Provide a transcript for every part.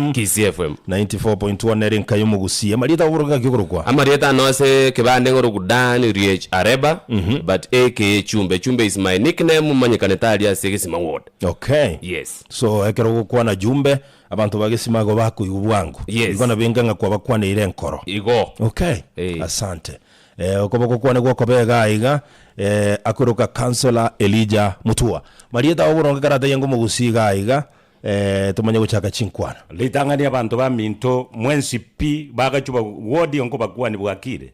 Kisii FM. 94.1 nere enka y'omogusia. Amarieta abo ng'aki okorokwa? Amarieta ano ase ekebande ng'oroku Dan Riech Areba but aka Chumbe. Chumbe is my nickname manyekanete aria ase Gesima ward. Okay. Yes. So ekero ogokwana Jumbe, abanto ba Gesima igo bakoigwa bwango. Yes. Igo nabo enga ng'a kwabakwaneire enkoro. Igo. Okay. Eh. Asante. Eh, okoboko kwane gwokoba iga iga, eh, akoroka Councillor Elijah Mutua. Marieta abo boronge karataiye ngomogusia iga iga, Eh, tomanye gochaka chinkwana. Ritang'ani abanto baminto mwensi pi bagachuba ward nkobakwani bwakire.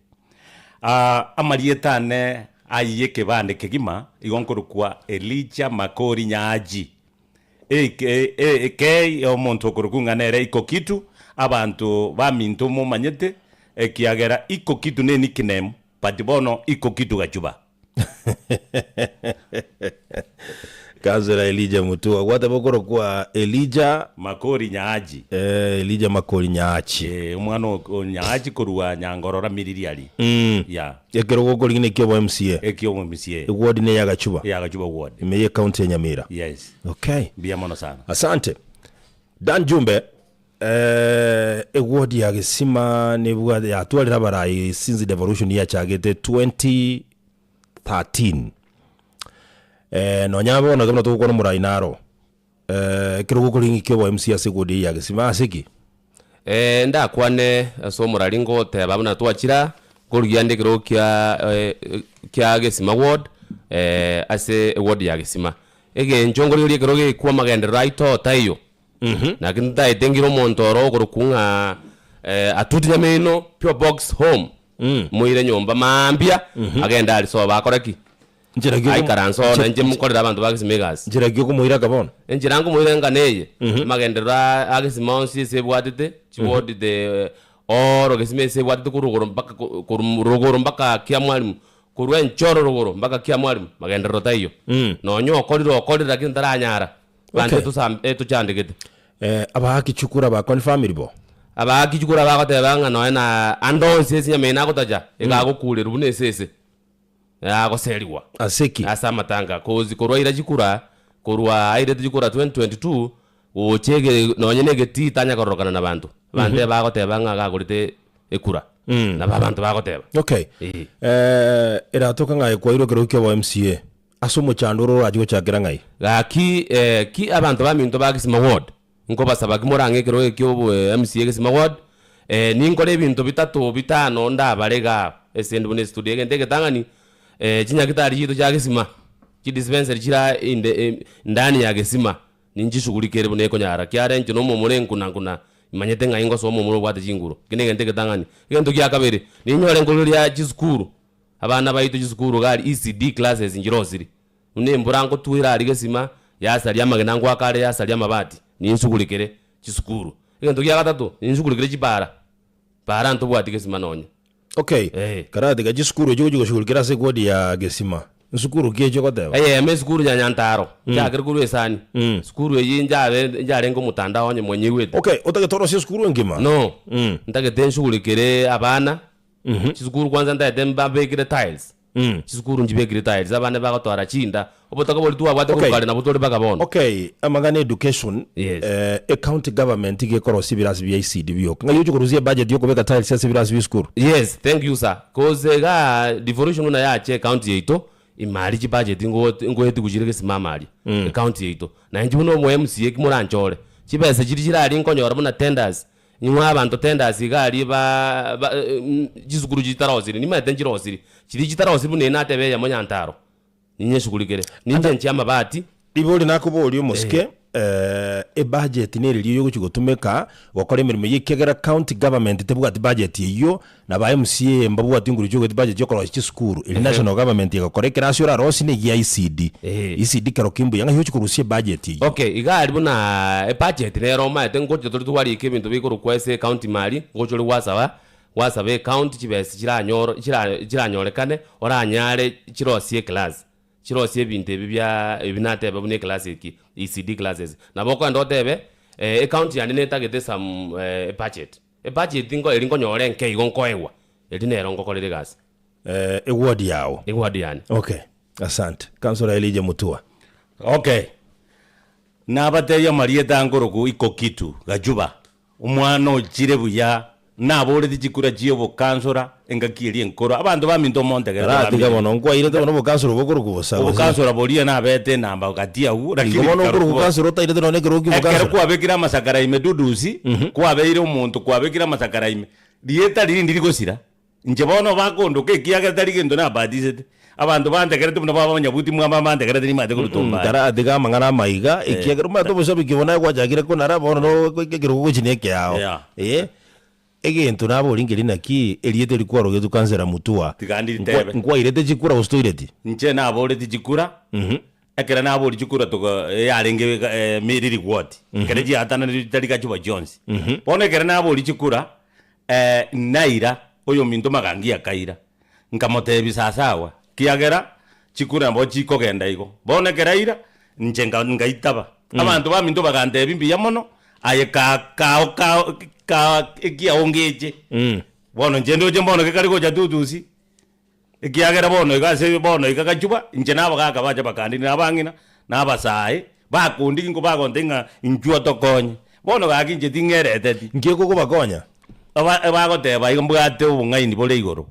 Ah, amarieta ane ayio ekebande kegima igo nkorokwa Elijah Makori Nyaaji aka omonto okorokwa ng'a nere Iko Kitu, abanto baminto momanyete ekiagera Iko Kitu ne nickname but bono Iko Kitu gachuba. Councillor Elijah Mutua gwateba okorokwa Elijah Makori Nyaaji. Eh, Elijah Makori Nyaachi. Eh, omwana o o Nyaachi korwa Nyangorora Miriri aria. Mm. Yeah. Ekero gokorigina ekiobo MCA. Ekiobo MCA. Eward ne ya Gachuba. Ya Gachuba ward. Ime ye county ya Nyamira. Yes. Okay. Mbuya mono sana. Asante. Dan Jumbe, eh, eward ya Gesima nebwate yatwarire abarai since devolution yachagete 2013. Eh, nonya bono iga buna togokwana omorai naro. Eh, ekero gokorigina ekiobo MCA ase eward eye ya Gesima ase ki? Eh, ndakwane ase omorari ngoteba buna twachira, nkorigia ande ekerogo kia kia Gesima ward, ase eward ya Gesima. Egencho nkorigereria ekerogo eke kwa amagenderero aito taiyo. Naki ntaete ngire omonto oro okorokwa ng'a atuti nyamino pure box home, moire nyomba mambia, agende aria sobo akore ki? Nchera ki okomo- Aikaranse oo, na inche nkorere abanto ba Gesima egasi. Nchera ki okomoira aka bono? Enchera nkomoira enga neye, amagenderero a a Gesima onsi ase ebwatete, chiward the all Gesima ase ebwatete korwa rogoro mpaka ko korwa rogoro mpaka Kiamwalimu, korwa enchoro rogoro mpaka Kiamwalimu, magenderero taiyo. Nonya okorire okorire lakini taranyara, abanto Okay. etosam etochandegete. Eh, abaaki chikura ba confirmiri bo? Abaaki chikura bagoteba ng'a nonya na ande onsi ase enyama eye nagotacha, iga agokurerwa buna esese. Agoserigwa Ase ki? ase amatanga kozi korwa aira chikura korwa airete chikura 2022 gocha ege nonye na egetii tanya kororokana na banto. Abanto ebagoteba ng'a gagorete ekura. Nabo abanto bagoteba. Okay. Eh. Eh, eratoka ng'a aye kwairwe ekerogo kia obo MCA. Ase omochando ore orache gochakera ng'ai? Gaki eh, ki abanto baminto ba Kisima Ward, nkobasaba ki morang'e ekerogo eke kia obo MCA Kisima Ward, eh, ninkore ebinto bitato bitano ndabare igaa ase ende buna estudio. Egento egetang'ani, eh, chinyagitari chiaito chia Gesima, chidispensary chira inde eh, ndani ya Gesima, ninchishughulikere buna ekonyara, kiara inche na omomura nkuna nkuna, imanyete ng'ai ngosoa omomura obwate chinguru. Eki negento egetang'ani. Egento gia kabere, ninyore nkorigereria chisukuru, abana baito chisukuru iga aria ECD classes nchirosiri. Buna embura ngotwera aria gesima, yasaria amagena ngoaka are yasaria amabati, ninsugurekere chisukuru. Egento gia gatato, ninsugurekere chipara, para ntobwati gesima nonye. Okay, Eh. karatiga chisukuru echio ogochia goshughulikera ase eward ya gesima, nsukuru ki echio ogoteba? Eyemo esukuru ya Nyantaro, nchakire korwa esani, sukuru eyio nchabe ncharenge omotandao onye mwanyeigwete. Okay, otagete orosie esukuru engima? No, ntagete nshugurekere abana, chisukuru kwanza ntagete mbabekere tiles. Chisukuru nchibekire tiles, abande bagotwara chinda, obotaka boria twabwate korwa Okay. kare nabwo tore mpaka bono. Okay, amang'ana education, Yes. eh, ecounty government iga ekorosia ebirasi bia ECD bioka. Ng'ai oche korusia ebudget ya okobeka tiles ase ebirasi bia esukuru? Yes, thank you sir. Cause igaa devolution buna yacha ecounty yaito, ime aria chibudget ngo ngoetigwa chire gesimama aria, ecounty yaito. Na inche buna omo MCA ki moranchore, chibesa chiria chirari nkonyora buna tenders, Inwe abanto tenders iga aria ba ba chisukuru chitarosiri, nimanyete nchirosiri, chiria chitarosiri buna eye nateba eyemo Nyantaro, ninyeshugulikere, ninche nchie amabati. Ribori nakoboria omosike, ebudget nere riria ogochia gotumeka gokora emeremo eyio ekiagera county government tebwati budget eyio, na ba MCA mbabwati nguru chiogeti budget yokorosia chisukuru, eri national government egokora ekerasi orarosie na egia ECD. ECD kero ki mbuya ng'ai ogochia korusia ebudget eyio? Okay, iga aria buna ebudget nere omanyete ngocha tore twarika ebinto bikorokwa ase ecounty ime aria, ngocha ore gwasaba, gwasaba ecounty chibesa chiranyoro chira chiranyorekane oranyare chirosie eclass, chirosie ebinto ebi bia ebi nateba buna eclass eki, ECD classes. Nabo okogenda otebe, ecounty yane netagete some ebudget. Ebudget nko eri nkonyora enke igo nkoegwa, eri nero ngokorera egasi. Eh, eward yao. Eward yane. Okay, asante. Councillor Elijah Mutua. Okay, nabatebie amarieta nkorokwa Iko Kitu, Gachuba. Omwana ochire buya, naboreti chikura chi'obokansora engaki eria enkoro. Abanto baminto omontegerete Karatiga bamire. bono, nkwairete bono obokansora obo okorokwa bosa gose? Obokansora boria nabete enamba gati agwo, Igo lakini bono okorokwa bikarokwa. kansora otairete nonya ekerogo Ekero ki'obokansora? kwabekire amasakara ime dudusi, kwabeire omonto kwabekire amasakara ime, rieta riria ndiri gosira. Inche bono bakondoka ekiagera tari gento nabatisete. Abanto bantegerete buna baba abanyabuti mwaba bantegerete nimanyete korwa Mm, Tombae. kara tiga amang'ana amaiga, ekiagera omanyete oboshabiki obo naye gwachakire konara bono no ekerogo gochia na ekeao. Yeah. Eh, egento nabori nkeri naki, erieta eri kwarogetwe Councillor Mutua, Tiga ndiritebe. nkwa- nkwairete chikura gose toireti? Inche naboreti chikura, ekero nabori chikura toka eyarenge eh, Miriri ward, ekero chiatananirwe chitari gachuba chionsi. Bono ekero nabori chikura, Naira oyominto magangi akaira, nkamotebia, Sasawa, kiagera chikura nabo chikogenda igo. Bono ekero aira, inche nka- ngaitaba. Abanto baminto bagantebia, Mbuya mono, aye kaa kao kao kaa ekiao ngeche. Bono inche ndoche mbono gekari gocha tutusi, Ekiagera bono iga ase bono iga gachuba, inche na abagaaka bacha bakandini na abang'ina, na abasae, bakondigia inko bagontebia ng'a inchuo tokonye. Bono gaki inche ting'ereteti. Nki ekokobakonya? Aba bagoteba iga mbwate obong'aini bore igoro.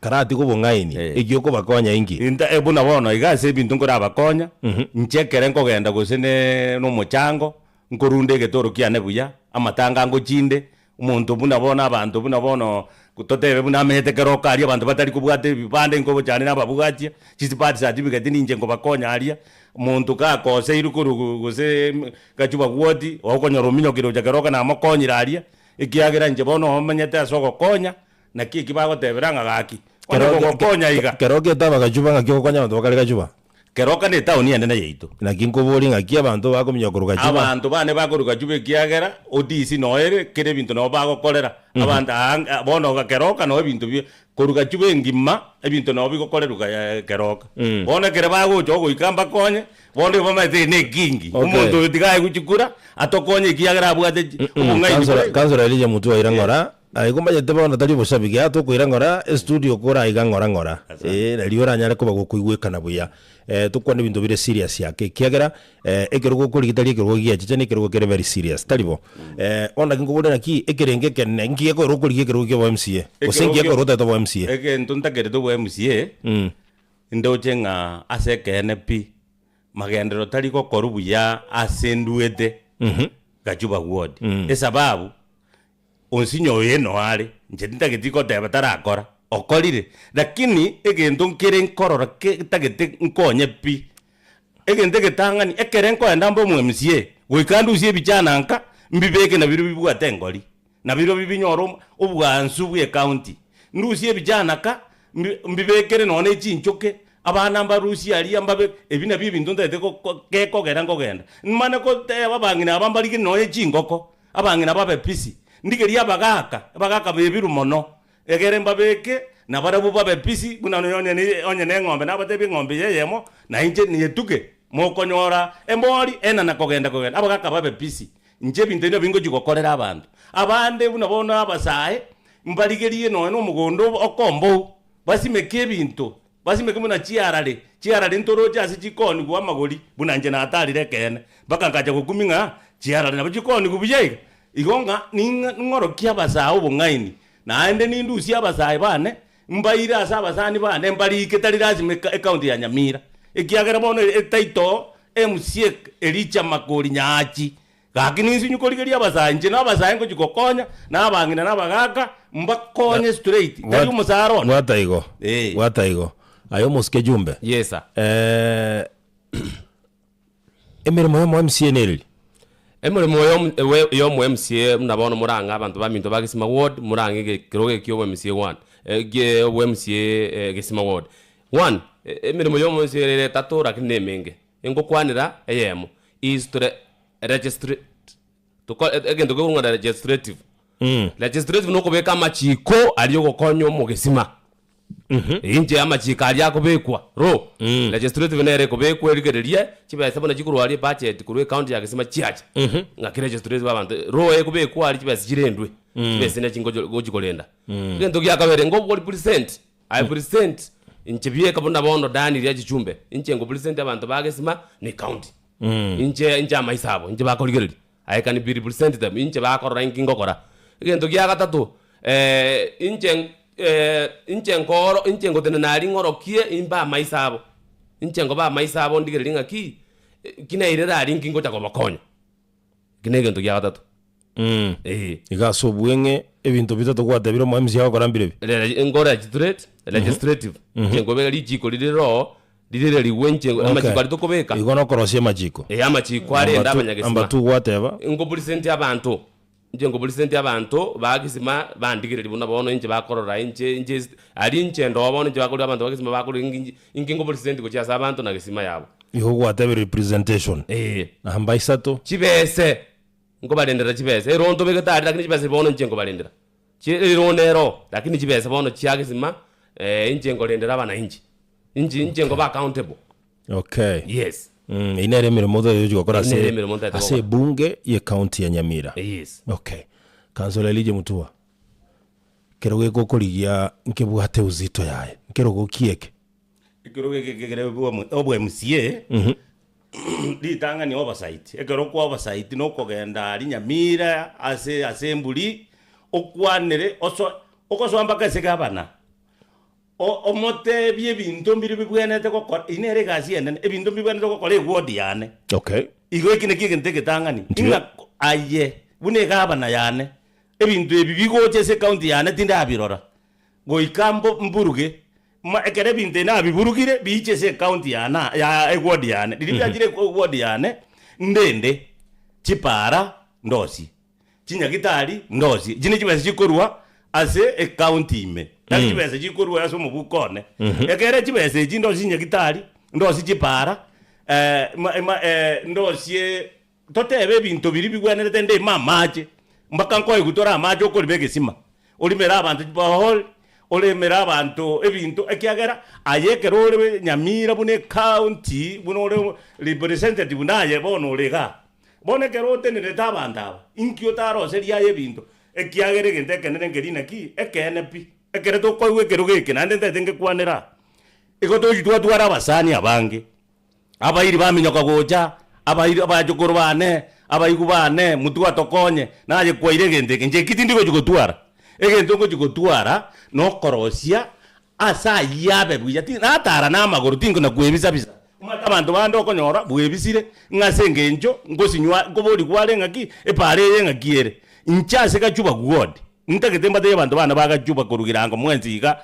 Karatiga obong'aini, Eh. eki okobakonya inki? Inta eh, buna bono iga ase ebinto nkorabakonya, inche ekere nkogenda gose ne na omochango, nkorunda egetoro kiane buya, amatanga ngochinde, Omonto buna bono abanto buna bono totebe buna amenyete keroka aria abanto batari kobwata ebibande nkobochane nababwatia, chisi birth certificate ninche nkobakonya aria, omonto gakoseirwe korwa go gose gachuba gwoti, okonyora ominyokire gocha keroka namokonyire aria, ekiagera inche bono omenyete ase ogokonya, naki eki bagotebera ng'a gaki, onye Kero kogokonya iga. kero getaba gachuba ng'aki ogokonya abanto bakare gachuba? Keroka netaoni enene yaito. Naki nkoborie ng'aki abanto bakominyoka korwa Gachuba? Abanto bane bakorwa Gachuba ekiagera ODC noo ere, kera ebinto nabo bagokorera. Abanto aa bono Keroka noo ebinto bi korwa Gachuba engima ebinto nabo bigokorerwa ga Keroka. Bono ekere bagocha ogoika mbakonye, bono igo bamaete eye ne ekingi. Okay. Omonto oyo tiga aegwe chikura, atokonye ekiagera abwate chi obong'aini Councillor bore. Councillor Elijah Mutua ira ng'ora, Aye komanyete bono tari oboshabiki, aa tokoira ng'ora estudio kore aiga ng'ora ng'ora, eh, nario oranyare koba gokoigwekana buya. Eh, tokwane ebinto bire serious ake, ekiagera ekerogo okorigia tari ekerogo giachicha na ekerogo kere very serious, tari bo? Bono naki nkoboria naki ekerengo ekenene nki gekoira okorigia ekerogo kia obo MCA? Gose nki gekoira otagete obo MCA? Egento ntakerete obo MCA, ndoche ng'a ase ekeene pi, magenderero tari gokorwa buya ase nduete Gachuba ward. Esababu, Onsinyo oye noyo are, inche tintageti goteba tarakora, okorire, lakini egento nkere nkorora getagete nkonye pi. Egento egetang'ani, ekere nkoenda mbe omo MCA, goika ndusie ebichana nka, mbibeke nabiria bibwate engori, nabiria binyore omo obwansu bwa ecounty. Ndusie ebichana ka, mbi mbibekere nonye na echinchoke, abana mbarusie aria mbabe, ebi nabio ebinto ntagete go ko gekogera nkogenda. Mane koteba abang'ina aba mbarigere nonye chingoko, Abang'ina babe pisi, ndigerie abagaaka, abagaaka b'ebiru mono, egere mbabeke, na barabwo babe pisi, buna onye ne onye neng'ombe nabatebie eng'ombe eye eyemo, na inche niyetuge, mokonyora embori enana kogenda kogenda, abagaaka babe pisi. Inche ebinto ebi nabio ngochia gokorera abanto. Abande buna bono abasae, mbarigerie nonya na omogondo okombou, basimeke ebinto, Basimeke buna chiarare, chiarare ntoroche ase chikoonigwa amagori, buna inche natarire ekeene, mpaka nkacha gokumia ng'a chiarare nabo chikoonigwa buya iga. Igo ng'a ning'a ning'orokie abasae obong'aini, naende nindusie abasae bane, mbaire ase abasani bane mbarike tari lasima eka ecounty ya Nyamira, ekiagera bono etitle MCA Elijah Makori Nyaachi Gaki ninsinyu korigeria abasae, inche nabasae ngochia gokonya, na abang'ina na abagaaka, mbakonye straight, tari omosara one. Bwata igo, Eh. bwata igo. Aye omosike Jumbe. Yes sir. Eh, emeremo ya omo MCA nereri? Emeremo ya omo- ewe- ya omo MCA buna bono morang'e abanto baminto ba Gesima ward, morang'e ege ekerogo eke obo MCA one, gie obo MCA Gesima ward. One, emeremo ya omo MCA ere etato lakini na emenge. Engokwanera eyemo, is to re registrate toko egento kekorwa ng'a legislative. Legislative nokobeka amachiko aria ogokonya omogesima. Inche amachiko aria akobekwa ro, legislative nere ekobekwa erigererie chibesa buna chikorwa aria ebudget korwa ecounty ya gesima chiacha, ng'aki legislative abanto ro ekobekwa aria chibesa chirendwe, chibesa nachi ngochi gochi korenda. Egento gia kabere ngobo represent I present inche bieka buna bono Dan riria chichumbe, inche ngo present abanto ba Gesima ne county. Inche inche amaiso abo, inche bakorigereria. I can be represent them, inche bakorora inki ngokora. Egento gia gatato, inche inche nkoro inche ngotenena aria ng'orokie imbe amaiso abo, inche nkoba amaiso abo ndigererie ng'aki, ki nairera aria nki ngocha kobakonya. Eki na egento gia gatato. Eeh. Iga ase obweng'e ebinto bitato gwatebire omo MC agokora mbirebi? Rere ngo registrate, legislative, inche nkobeka richiko rire roo, rirerigwe inche amachiko aria tokobeka. Igo nokorosia amachiko. Eeh amachiko arende Number two- abanyagesima. Number two gwateba. Nkopresent abanto, inche nkopresent abanto ba gesima bandigereria buna bono inche bakorora inche inche ase aria inche ndoo bono inche bakorora abanto ba gesima bakorora inki inki nkopresent gochia ase abanto na gesima yabo. Igo gwatebire representation. Eeh. Namba isato. Chibese, nkobarendera chibesa, ero ntobegete aria lakini chibesa bono inche nkobarendera. Chi ero nero, lakini chibesa bono chia gesima inche nkorendera abananchi. Inche inche nkoba accountable. Okay. Yes. Mm, eyio nere emeremo otaete gochia gokora Eyio nere ase emeremo ntaete ase gokora. ebunge ye county ya Nyamira. Yes. Okay. Councillor Elijah Mutua, kerogo eke okorigia nkebwate uzito yaye, nkerogo ki eke? Ekerogo eke kekere obwa MCA, ritang'ani oversight, ekero okwa oversight na okogenda aria Nyamira ase assembly, okwanere oso ogosoa mpaka ase gavana, o- omotebie ebinto mbire bibwenerete gokora, eyio nere egasi enene, ebinto mbibwenerete gokora eward yane. Okay. Igo eki nakio egento egetang'ani, Ndiyo. ng'a aye buna egavana yane, ebinto ebi bigocha ase ecounty yane tindabirora, goika mbo mburuge, Ma ekero ebinto ebi nabiburugire, biiche ase ecounty yane aa ya eward yane, riria biachire eward yane, ndende chipara ndosie, chinyagitari ndosie, echi ne chibesa chikorwa ase ecounty ime, tari chibesa chikorwa ase omobuko one. Ekere chibesa echi ndosie chinyagitari, ndosie chipara, ma ma ndosie Totebe ebinto biria bigwenerete ndime amache, mpaka nkoigwe tore amache okorima egesima, orimere abanto chiborehole, oremere abanto ebinto, ekiagera aye ekero ore Nyamira buna ecounty, buna ore representative buna aye bono ore igaa. Bono ekero otenerete abanto aba, inki otaroserie aye ebinto? Ekiagera egento ekenene nkeri naki, ekeene pi, ekere tokoigwa ekerogo eke naende ntaete ngekwanere aa, igo tochi twatwara abasani abange. Abairi baminyoka gocha, abairi abachokoro baane, abaigwa baane, motwe atokonye, naye kwaire egento eke, inche eki tindi gochia gotwara. Egento ngochia gotwara nokorosia ase ayio abe buya, ti natara namagoro tinkona kwebisa bisa. Omanyete abanto bande okonyora bwebisire ng'a ase engencho ngosinywa nkoborigwa are ng'aki epaara eye ng'aki ere. Inche ase Gachuba ward, ntagete mbatebie abanto bane ba Gachuba korwa Girango mwensi iga,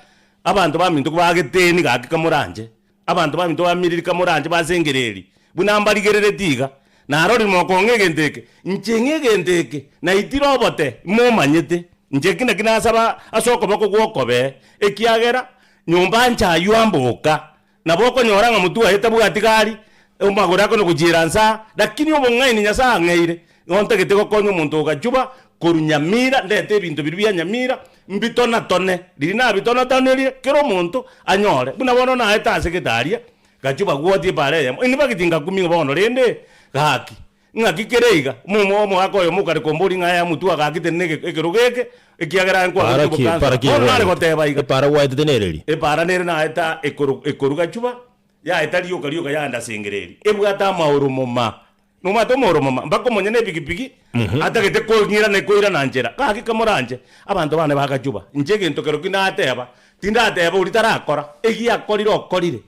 abanto baminto bageteni gaki kamoranche. Abanto baminto bamiriri kamoranche basengereri, buna mbarigereretie iga, narorire mokong'a egento eke, inche ng'e egento eke, naitire obote, momanyete. Inche eki naki nasaba ase okoboko gw'okobee, ekiagera nyomba nche ayio amboka. Nabo okonyora ng'a motwe oye tabwati gari, amagoro akona gochiera nse aa, lakini obong'aini Nyasae ang'eire, nigo ntagete gokonya omonto ogachuba korwa Nyamira, ndete ebinto biria bia Nyamira, Mbitonatone, riria nabitonatonerie, kera omonto anyore. Buna bono naete ase gete aria, gachia bagwotie epaara eyemo, inwe bagiti ngakumia bono rende, gaki, ng'aki kere iga? Omo omogaka oyomo okare komboria ng'a yaya motwe gaki tenena ege ekerogo eke, ekiagera aye Paara nkwagotie ki, obokansora. paara ki Bono nare egwaete? goteba iga, Epaara gwaetete nereri? epaara nere naete ekoru ekoru gachuba, yaeta rioka rioka yaenda ase engereri, ebwate amaoromoma. Nomanyete omoromoma mpaka omonyene epikipiki atagete kong'irana koirana nchera, gaki kamoranche, abanto bane bagachuba, inche egento kero ki nateba, tindateba oria tarakora, egia akorire okorire,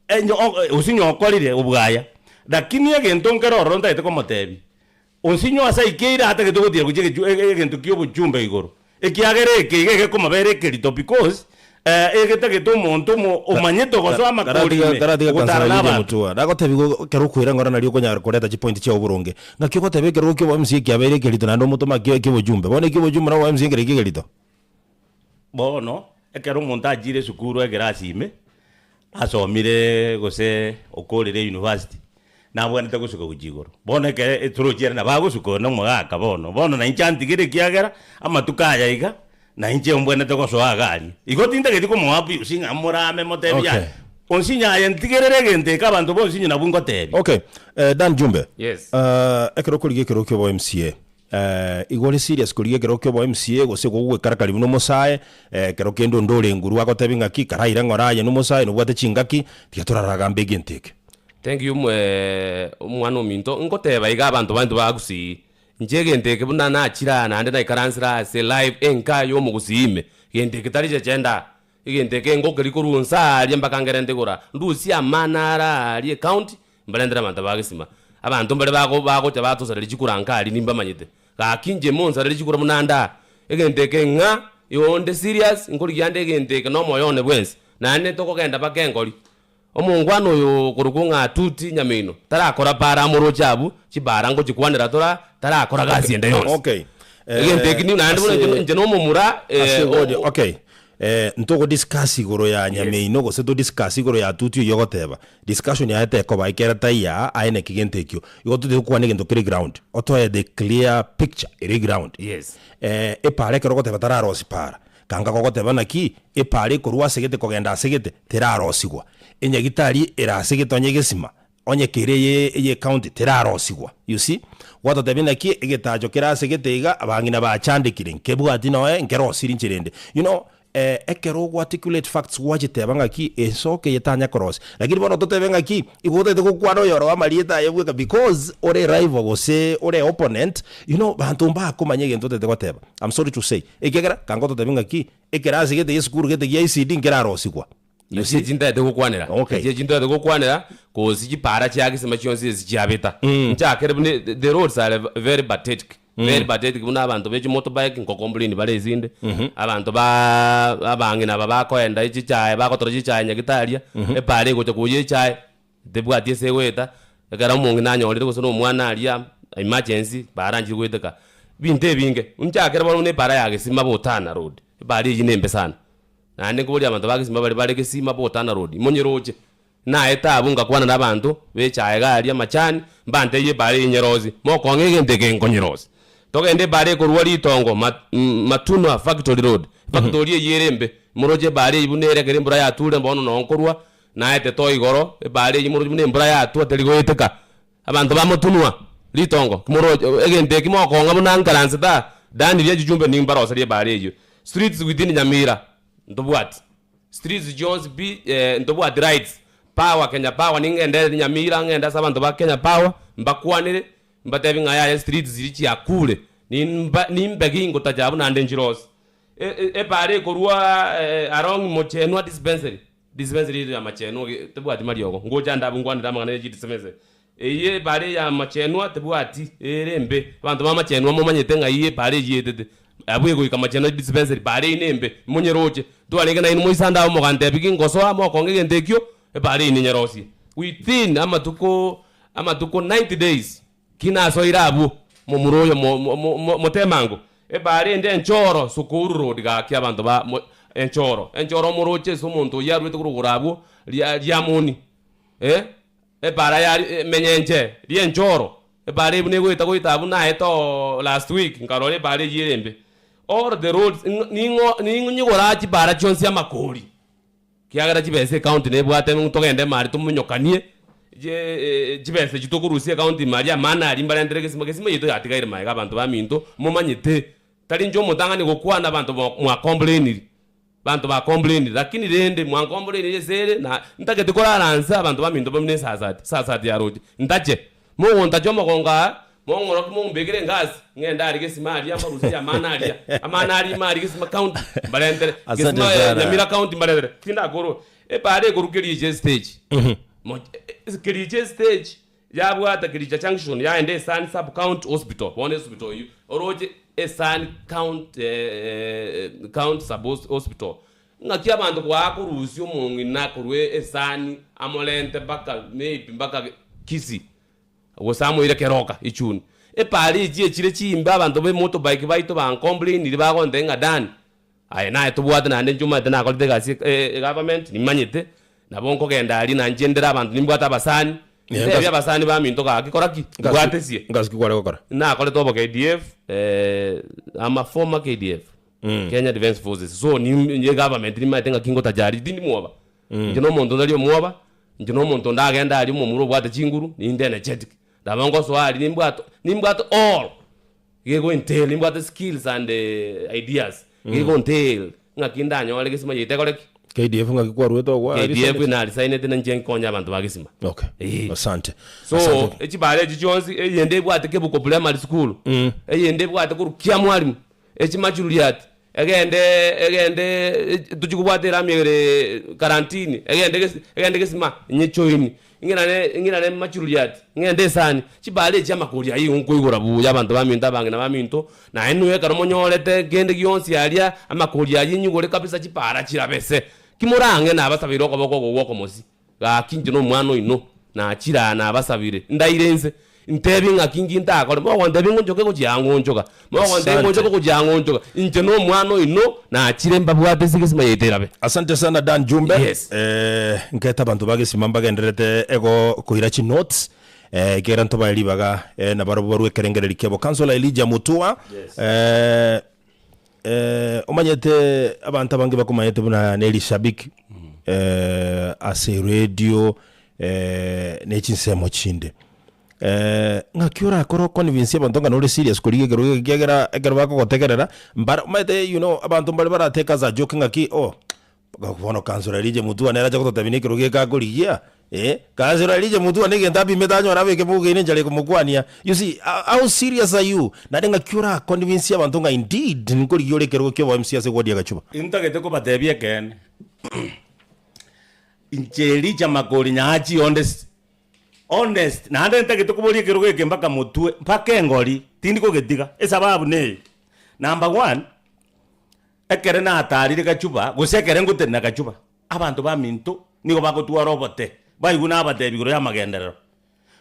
enye o osinye okorire obwaya, lakini egento nkere ororo ntagete komotebia, osinye ase aikeire atagete gotira gochia egechu egento kia obochumbe igoro, Ekiagera eke iga egekomobera ekerito because egetagete omonto omo omanyete ogosoa amakori ime Taratiga ogotara kansara Lydia nabanto. Mutua. Nagotebi igo ekero okoira ng'ora nario okonyara koreta chipoint chiao boronge. Ng'aki ogoteba ekerogo kia obo MC ekiabeire ekerito naende omotome ake ekiobochumbe. Bono ekiobochumbe na obo MC nkere ki ekerito? Bono ekero omonto achire esukuru ekerasi ime, asomire gose okorire university, nabwenerete gosuka gochia igoro. Bono ekere etorochi ere nabo agosuka oyo na omogaka bono, bono na inche antigere ekiagera amatuko aya iga, na inche mbwenerete gosoa iga aria. Igo tintageti komoa abuse ng'a morame motebie Okay. yaya, onsinye aye ntigerere egento eke abanto bonsi inye nabwo ngotebia. Okay, Dan Jumbe. Yes. Ekero okorigia ekerogo kia obo MCA, igo ore serious korigia ekerogo kia obo MCA gose igo ogwekarakari buna omosae, ekero kende onde ore nguru agotebi ng'aki karaire ng'ora aye nomosae nobwate chingaki, tiga toraragambe egento eke. Thank you omwana ominto, ngoteba iga abanto baito ba Gusii. Inche egento eke buna nachire aa naende naikaransire ase live enka ya omogusii ime, gento eke tari chechenda aa, egento eke ngokeri korwa inse aaria mpaka ngerente igoro aa, ndusie amana are aaria ecounty, mbarentere abanto ba gesima. Abanto mbare bago bagocha batosareria chikura nka aria nimbamanyete. Gaki inche monsarerie chikura buna nde aa, egento eke ng'a igo onde serious, nkorigia ande egento eke na omoyo one bwensi, naende tokogenda mpaka engori. Omongwana oyo okorokwa ng'a Tuti Nyamino tarakora para amoroche abwo, chibara ngochikwanera tora, tarakora gasi ende yonsi. Okay. Egento eki ni naende buna inche inche na omomura Ase ward, okay. Ntogo discuss igoro ya Nyamino gose to discuss igoro ya Tuti oyio ogoteba. Discussion yaye tekoba ekere taiyo aa aye naki gento ekio. Igo totagete gokwana egento kere ground. Otoe the clear picture ere ground. Yes. Epara ekero ogoteba tararosi para. Kanga gogoteba naki epaara ekorwa ase gete kogenda ase gete terarosigwa, enyagitari ere ase gete onye egesima, onye kere eye eye county terarosigwa. You see? Gwatotebia naki egetacho kere ase gete iga abang'ina bachandekire, nkebwati noe nkerosiri inche rende. You know, ekero ogo articulate facts gwachiteba ng'aki esoke eye tanya korosia. Lakini bono totebe ng'aki, igo otagete gokwana oyoro amarieta aye bweka because ore rival gose ore opponent, you know, banto mbakomanya egento otagete goteba. I'm sorry to say. Ekiagera kanga ototebi ng'aki, ekerasi gete gi'esukuru gete gia ECD nkerarosigwa. You Echio see? chintaete gokwanera, Okay. echio chintaete gokwanera, kosi chipara chia gesima chionsi esi chiabeta. Nchakere buna the roads are very pathetic, very pathetic buna abanto be chimotorbike nko complain bare esinde, abanto baaaa abang'ina aba bakoenda echichae bagotora chichae nyagitaria, epara egocha koyia echae, Tebwati ase egoeta, ekero omong'ina anyorire gose na omwana aria emergency baranchire goeteka. Ebinto ebinge, nchakere bono buna epara ya Gesima Botana road, epara eywo nembe sana. Naende nkoboria abanto ba Gesima baria bare Gesima Botana road, monyeroche, naete abwo ngakwana na abanto ba echae iga aria amachani, mbantebie epara eye nyerosie, mokong'a egento eke nkonyerosia. Togende epara ekorwa ritongo ma Matunwa factory road, efactory eywo ere embe, moroche epara eywo buna ere ekero embura yature bono noo nkorwa, Naete to igoro, ebaare eyio moroche buna embura yatwa teri goeteka. Abanto bamotunwa ritongo, kimoroche egento eki mokong'a buna nkaransete aa, danirie chichumbe nimbaroserie ebaare eyio. Streets within Nyamira, ntobwati. Streets chionsi pi ntobwati lights. Power Kenya Power ningendereri Nyamira ng'ende ase abanto ba Kenya Power, mbakwanere, mbatebi ng'a yaya streets chiria chiakure, nimba nimbe gingotacha abwo naende nchirosie. Ebaare ekorwa along Mochenwa dispensary. Dispensary yaito y'amachenwa ge tebwati mariogo, ngocha ande abwo nkwanere amang'ana ye chidispensary. Eyio ebare y'amachenwa tebwati, ere embe. Abanto b'amachenwa momanyete ng'ai ebare eyio etete. Abwo egoika machenwa dispensary, bare eyio nembe, monyeroche. Ntwarenge nainwe moise ande abwo mogantebia ki ngosoa mokong'a egento ekio, ebare eyio ninyerosie. Within amatuko amatuko 90 days. Ki nasoire abwo, momura oyo mo- mo- mo- motemango, ebaare ende enchoro, Sukuru Road gaki abanto ba mo enchoro, enchoro omoroche ase omonto oyio arwete korwa igoro abwo, ria riamoni, eh, ebaara ya menyenche ri'enchoro, ebaara eyio buna egoeta goeta abwo naete oo last week nkarora ebaara eyio ere embe. All the roads ng'a ning'o ning'o chibaara chionsi amakori. Ekiagera chibesa ecounty nebwate ng'u togende emari tominyokanie chibesa echio tokorusia ecounty ime aria amana aria mbarentere egesima, gesima yaito yatigaire magega abanto baminto momanyete tari inche omotang'ani gokwana abanto mwa complainiri, abanto ba complainiri lakini rende mwa complainiri ase ere na ntagete korara nse abanto baminto bamino esasati, esasati ya roche ntache, mogontacha omogongo aa Mong'oroki mombekere engasi, ng'ende aria gesima aria mbaruserie amana aria, amana aria ime aria gesima county mbarentere, Asante gesima sana. Nyamira county mbarentere, tindakorwa. Epaara ekorwa Kericho estage, mo- Kericho estage yabwata Kericho junction yaenda Esani sub county hospital, bono esubito eywo, oroche Esani county county sub hospital, ng'aki abanto bwakorusia omong'ina korwa Esani amorente mpaka maybe mpaka Kisii. Gose amoire keroka echuni. Epaara echi echire chimbe abanto be motorbike baito bancomplainire bagontebia ng'a Dan, aye naye tobwate naende inche omanyete nakorete egasi egovernment nimanyete, nabo nkogenda aria nainche ndere abanto nimbwate abasani, ntebie abasani baminto gaki kora ki? Mbwatesie. Ngasi ki kware gokora? Nakorete obo KDF, I'm a former KDF, Kenya Defence Forces, so ni egovernment nimanyete ng'aki ngotacha aria tindi mwoba. Inche nomonto ntari omwoba, Inche nomonto ndagende aria omomura obwate chinguru, ninde energetic. Nabo ngosoa aria nimbwate nimbwate all gegoentail, nimbwate skills and ideas, gegontail ng'aki ndanyore gesima yaito ekore ki? KDF ng'aki kwaruete ogwa KDF resign? naresignete na inche nkonye abanto ba Gesima. Okay. Eh. Asante. So Asante. echibara echi chionsi eyende ebwate Kebuko Primary School, eyende ebwate korwa Kiamwalimu, echimachuruliati, egende egende tochi kobwata erami ere Karantini, egende gesi egende Gesima, nyechoini, ing'irane ing'irane Machuruliati, ng'ende esani, chibara echi amakori ayio igo nkoigora buya abanto baminto abang'ina baminto, nainwe ekero monyorete kende gionsi aria, amakori ayio inyigore kabisa chibara chirabese. Ki morang'e nabasabeire okoboko oko gwokomosi. Gaki inche nomwana oino, nachire aa nabasabire, ndaire inse, ntebi ng'aki nki ntakore, mogontebia ng'onchoke gochia aa ng'onchoka, mogontebia Asante. ng'onchoke gochia aa ng'onchoka, inche nomwana oino, nachire mbabwate ase egesima yaito erabe. Asante sana Dan Jumbe. Yes. Eh, nkaete abanto ba gesima mbagendererete ego koira chinotes eh, ekiagera ntobae ribaga eh, nabarobwo barue ekerengereri kiabo. Councillor Elijah Mutua eh, Eh, omanyete abanto abange bakomanyete buna ne rishabiki eh, ase eradio eh, ne chinsemo chinde eh, ng'aki orakore oconvince abanto ng'a nore serious korigia ekerogo eke ekiagera ekero bakogotegerera mbare omanyete you know abanto mbare baratake as a joke ng'aki oh Bono councillor Elijah Mutua nere ache gototebia nekerogo eke akorigia eh, councillor Elijah Mutua negento apimete anyore abeke bogeine enchara ekomokwania. You see, how serious are you? Naende ng'aki ora convince abanto ng'a indeed nkorigia ore ekerogo kia obo MC ase ward ya Gachuba? Intagete kobatebia ekeene, inche Elijah Makori Nyaachi onde honest, naende ntagete koboria ekerogo eke mpaka motwe, mpaka engori, tindi kogetiga, esababu neye, number one. Ekere nataarire gachuba, gose ekere ngotenena gachuba, abanto baminto nigo bagotwara obote, baigwe nabatebi igoro y'amagenderero.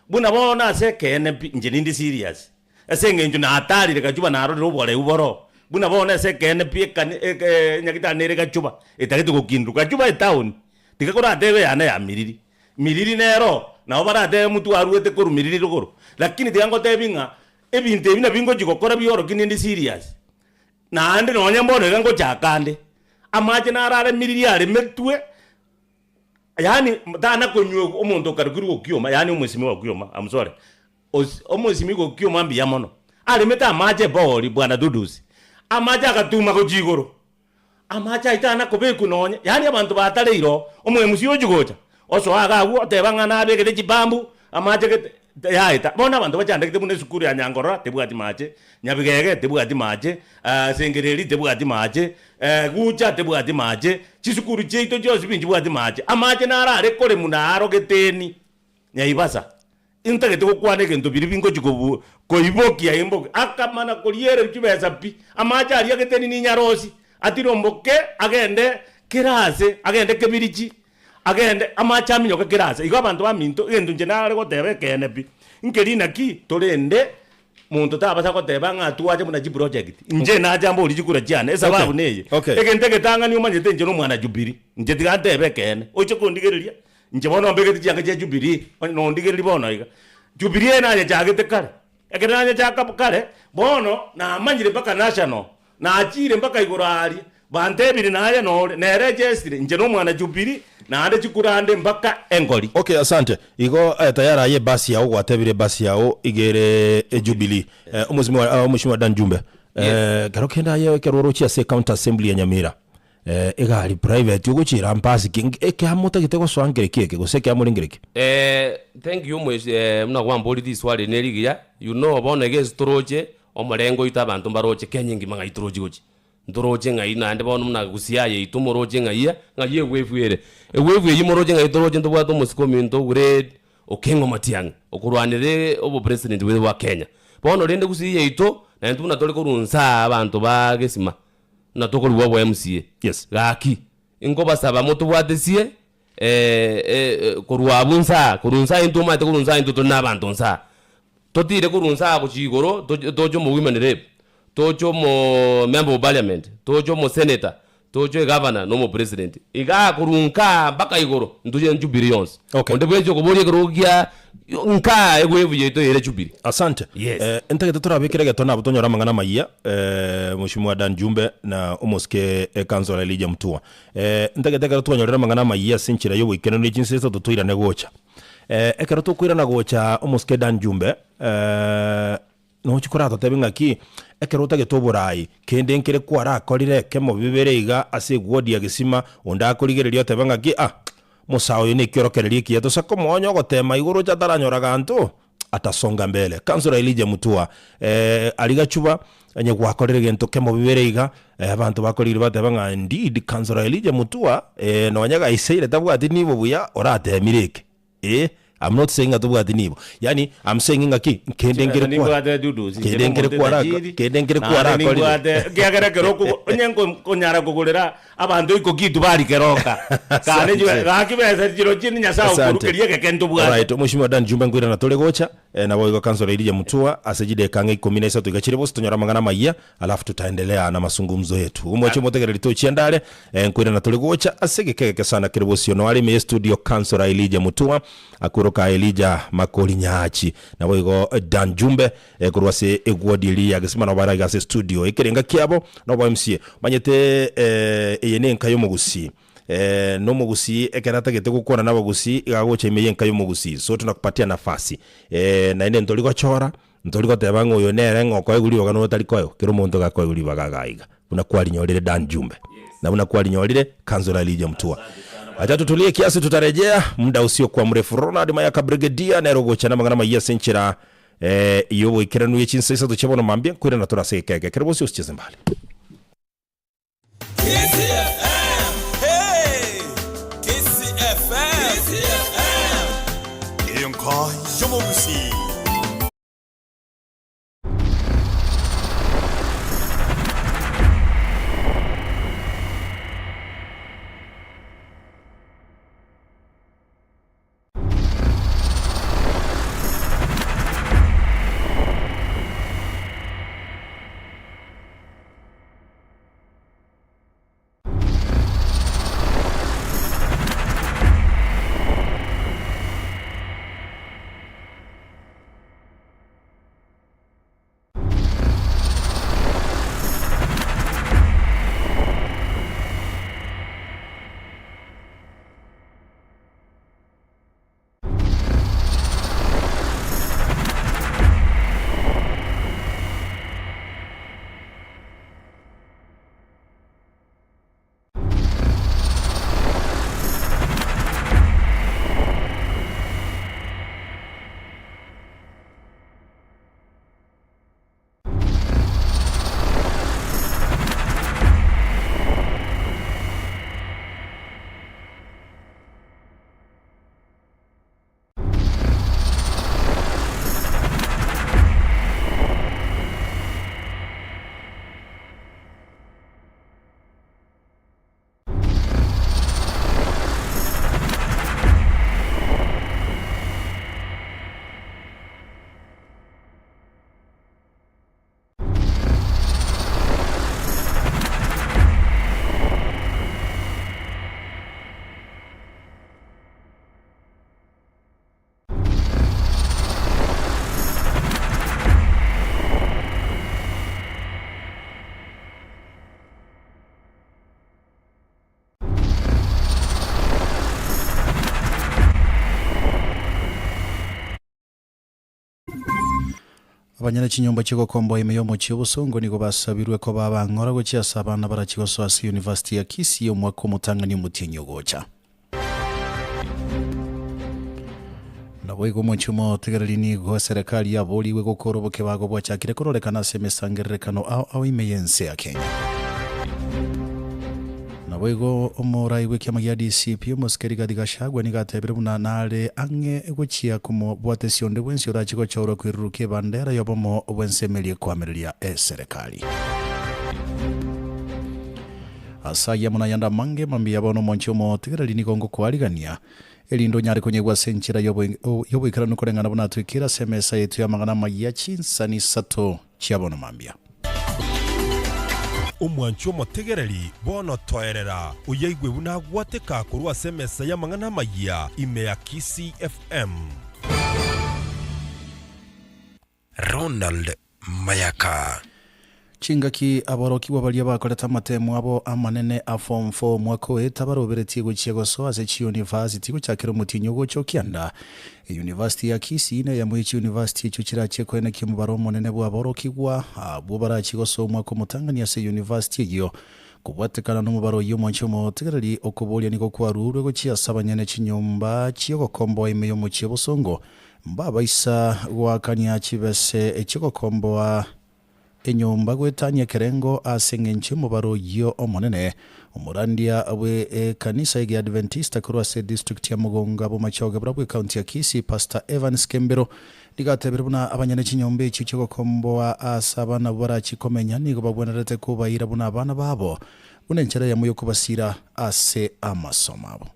Buna bono ase ekeene pi, inche ninde serious, ase eng'encho nataarire gachuba narorire oboreu boroo, buna bono ase ekeene pi ekani eke enyagitari nere gachuba, etagete gokindwa, gachuba etown, tiga koratebe eyane ya Miriri, Miriri nero, nabo baratebe motwe arwete korwa Miriri rogoro, lakini tiga ngotebi ng'a ebinto ebi nabio ngochia gokora biorokia ninde serious. Naende nonya mbono iga ngochaka ande, amache naro aremiririe aremetwe, yaani tana konywa omonto okarokirwe gokioma, yaani omwesimigwa gokioma, I'm sorry, osi omwesimigwa gokioma mbuya mono, aremete amache ebori bwana Dudusi, amache agatuma gochia igoro, amache ayio tana kobekwa nonye, yaani abanto batareire oo, omoemusia ochia gocha, osoa iga agwo oteba ng'a nabegete chipambu, amache gete yaeta. Bono abanto bachandegete buna esukuru ya Nyankorora tebwati mache, Nyabigege tebwati mache, Sengereri tebwati mache, Gucha tebwati mache, chisukuru chiaito chionsi pi nchibwati mache. Amache naro are koremwa naro geteni Nyaibasa. Intagete gokwana egento biria bingochi kobu koibokia imboke. Akamana koriereria chibesa pi, amache aria geteni ninyarosie, atiromboke agende kera ase, agende kebirichi. Agende amache aminyoke kera aase. Igo abanto baminto, egento inche nare goteba ekeene pi, nkeri naki torende monto tabasa goteba ng'a twache buna chiproject. Inche nacha mborie chikura chiane, esababu Okay, neye, okay. egento egetang'ani omanyete inche nomwana Jubilee, inche tiga ntebe ekeene, oche kondigereria, inche bono mbegete chianga chia Jubilee, onye nondigereria bono iga. Jubilee eye nanyechagete kare, ekero nanyechaka kare, bono namanyire mpaka national. Nachiire mpaka igoro aaria, bantebirie naye nore, nere echesire, inche nomwana Jubili, naende chikurande mpaka engori. Okay asante. Igo eh, tayari aye ebasi yao gwatebire ebasi yao iga ere ejubilee. Eh, omosimiwa ah, omosimiwa Dan Jumbe. Eh, kero kende aye ekero orochie ase ecounty assembly ya Nyamira eh, egari private ogochiira mpasi ki ekiamo otagete gosoa nkereki eke gose ekiamo ore nkereki? Eh, thank you mwesi eh, buna kwamboria riswali eri nerigiya, you know bono iga ase toroche. Omorengo oito abanto mbaroche Kenya engima ng'ai torochi gochia. Ntoroche ng'ai naende bono buna Gusii aye yaito moroche ng'ai ng'ai egwefu ere. Egwefu eyio moroche ng'ai toroche ntobwate omosike ominto grade Okengo Matiang'i okorwanera obopresident bwaito bwa Kenya. Bono rende Gusii yaito naintwe buna tore korwa nsaa abanto ba gesima buna tokorigwa obo MCA. Yes. Gaki nkobasaba motobwatesie korwa abwo nsaa korwa nsaa intwe omanyete korwa nsaa intwe tore na abanto nsaa. Totire korwa inse aa gochia igoro, toche omo women rep, toche omo member of parliament, toche omo senator, toche egavana na omo president. Igaa korwa nkaa mpaka igoro ntoche Jubilee yonsi. Okay. Onde bwensi okoboria ekerogo kia nkaa egwevu yaito ere Jubilee. Asante. Yes. Eh, ntagete torabekere egeto nabo tonyore amang'ana amayia eh, Mheshimiwa Dan Jumbe na omosike eh, Councillor Elijah Mutua. Eh, ntagete ekero twanyorire amang'ana amayia ase enchera y'oboikeranu ne chinsa isato toirane gocha. Ekero tokoirana gocha omosike Dan Jumbe, eh, Nochi koratotebie ng'aki, ekero otagete oborai, kende nkere kwarakorire ekemo bibere iga ase egwodi ya gesima, onde akorigereria otebe ng'aki, ah, mosae oyo nekiorokererio ekiya tosa komoonya ogotema igoro oche ataranyora ganto, atasonga mbele. Councillor Elijah Mutua, eh, aria Gachuba, onye gwakorire gento kemo bibere iga, eh, abanto bakorigereria bateba ng'a indeed Councillor Elijah Mutua, eh, nonya gaiseire tabwati nibo buya, oratemire eke. Eh, I'm not saying ng'a tobwati nibo. Yaani, I'm saying ng'aki, kende nkere kwa, Nimbwate Judas, inche kende nkere nomonto kwara, etajiri, kende nkere naende kwarakorire. nimbwate, ekiagera ekero okogo onye nko nkonyara kogorera abanto ikokitu bari keroka, kane chibe Asante. gaki besa chirochio ni Nyasaye Asante. okorukeria egeke ntobwate. Alright, Omweshimiwa Dan Jumbe nkoirana tore gocha, eh, naboigo Councillor Elijah Mutua, ase chideka ang'e ikomi na isato iga chire bosi tonyore amang'ana amayia, Alafu tutaendelea na mazungumzo yetu. Omwache omotegereri tochienda are, eh, nkoirana tore gocha ase egeka egeke sana kere bosio. Noare ime ye studio Councillor Elijah Mutua, akweroka Elijah Makori Nyaachi. Naboigo Dan Jumbe, eh, korwa ase egwodi eria ya Gesima nabo bare aiga ase studio. Ekerenga kiabo nobo MCA. Omanyete eh, eye ne enka y'omogusii. Eh, nomogusii ekero atagete gokwana nabagusii iga agocha ime y'enka y'omogusii. So tunakupatia nafasi. Eh, naende ntori gochora. Ntori goteba ng'a oyo nere ng'a okoegwa ribaga na oyo otari koegwa, kera omonto iga akoegwa ribaga iga aiga, buna kwarinyorire Dan Jumbe, na buna kwarinyorire Councillor Elijah Mutua. Acha tutulie kiasi tutarejea muda usiokuwa mrefu. Ronald Mayaka Brigadier nere ogocha namang'ana amayia ase enchera eh, y'oboikeranu ye chinsa isato chia bono mambia, nkoirana tore ase egeka eke. Kera bosio osicheze mbali. KCFM, hey! KCFM, KCFM, enka y'omogusii. Abanyene chinyomba chi'ogokomboa ime y'omochie obosongo nigo basabirwe koba abang'ora gochia ase abana barachie gosoa ase University ya Kisii omwaka omotang'ani omotienyi ogocha. Naboigo omochie omotegereri nigo eserekari yaborigwe gokora obokebago bwachakire kororekana ase emesangererekano ao ao ime y'ense ya Kenya. Naboigo omorai bw'ekiama gia DCP, omosike Rigathi Gachagua nigo atebire buna nare ang'e gochia komobwatesia onde bwensi orache gochorwa koirurukia ebandera y'obomo bw'ensemo eria ekoamereria eserekari. Ase ayio amo nayande amange, mambia bono omonche omotigereri nigo ngokoarigania, erinde onyare konyegwa ase enchera y'oboikeranu koreng'ana buna atwekire ase emesa yaito y'amang'ana amayia chinsani isato chia bono mambia. Omwanchi omotegereri, bono toerera, oyaigwe buna agwateka korwa ase emesa y'amang'ana amayia ime ya Kisii FM. Ronald Mayaka. Chingaki aborokigwa baria bakorete amatemo abo amanene a Form Four omwaka oeta baroberetie gochia gosoa ase chiyunivasiti gochakera omotienyi ogocha okianda. Eyunivasiti ya Kisii neyemo ye chiyunivasiti echio chirachie koenekia omobaro omonene bw'aborokigwa abwo barachie gosoa omwaka omotang'ani ase eyunivasiti eyio. Kobwatekana nomobaro oyio omwanchi omotegereri okoboria nigo kwarurwe gochia ase abanyene chinyomba chi'ogokomboa ime y'omochie obosongo mbabaisa goakania chibese chi'ogokomboa enyomba goetania ekerengo ase engencho y'omobaro oyio omonene. Omorandia bwe ekanisa y'Egeadventista korwa ase edistrict ya Mugonga Bomachoge barabwo ecounty ya Kisii Pastor Evans Kembero nigo atebire buna abanyene chinyomba echio chi'ogokomboa ase abana abwo barachie komenya nigo bagwenerete kobaira buna abana babo buna enchera eyemo y'okobasira ase amasomo abo.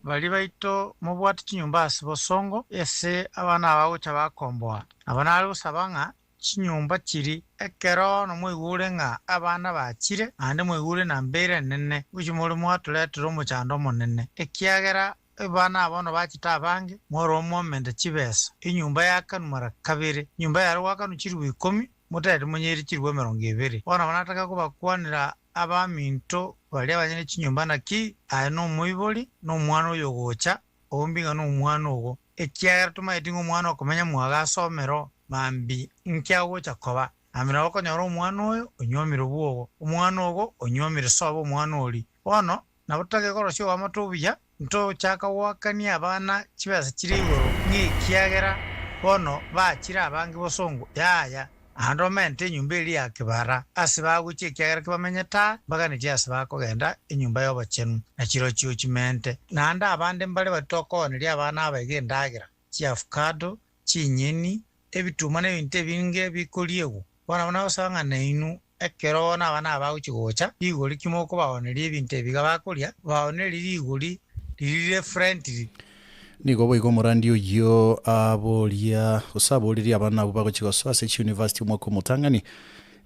Baria baito mobwate chinyomba ase bosongo ase abana aba bagocha bakomboa. Nabo nare gosaba ng'a Chinyomba chiri, ekero nomoigure ng'a abana bachire, naende moigure na mbeera enene, gochia more mwatoretera omochando omonene, ekiagera abana aba bono bachete abange, mworoa mwomente chibesa. Enyomba yakanwa mara kabere, enyomba yare goakanwa chilifu ikomi, motaete monyeire chilifu emerongo ebere. Bono nabo nataka kobakwanera abaminto baria abanyene chinyomba naki aye nomoibori, na omwana oyo ogocha, Ombi ng'a nomwana ogo, ekiagera tomaeti ng'a omwana okomenya mwago asomero mambi inki agocha koba. Nami nabo okonyora omwana oyo onywomire bwogo, omwana ogo onywomire sobo omwana oria. Bono nabo totagete korosia oboamate obuya, ntochaka goakania abana chibesa chire igoro ng'a ekiagera bono bachire abange bosongo, yaya. Naende omente enyomba eria ya kebara ase bagochia, ekiagera kibamenyete aa, mbaganetie ase bakogenda enyomba y'obochenu, na chirochio chimente. Naende abande mbare baria tokooneria abana aba iga endagera, chiafukado, chinyeni, ebituma na ebinto ebinge bikoriegwa. Bono nabo nagosaba ng'a nainwe ekero bono abana aba bagochia gocha, rigori ki mokobaoneria ebinto ebi iga bakoria, baonerie rigori riria rire friendly. Nigo boigo omorandi oyio aboria, gose aboririe abana abwo bagochia gosoa ase chiuniversity omwaka omotang'ani,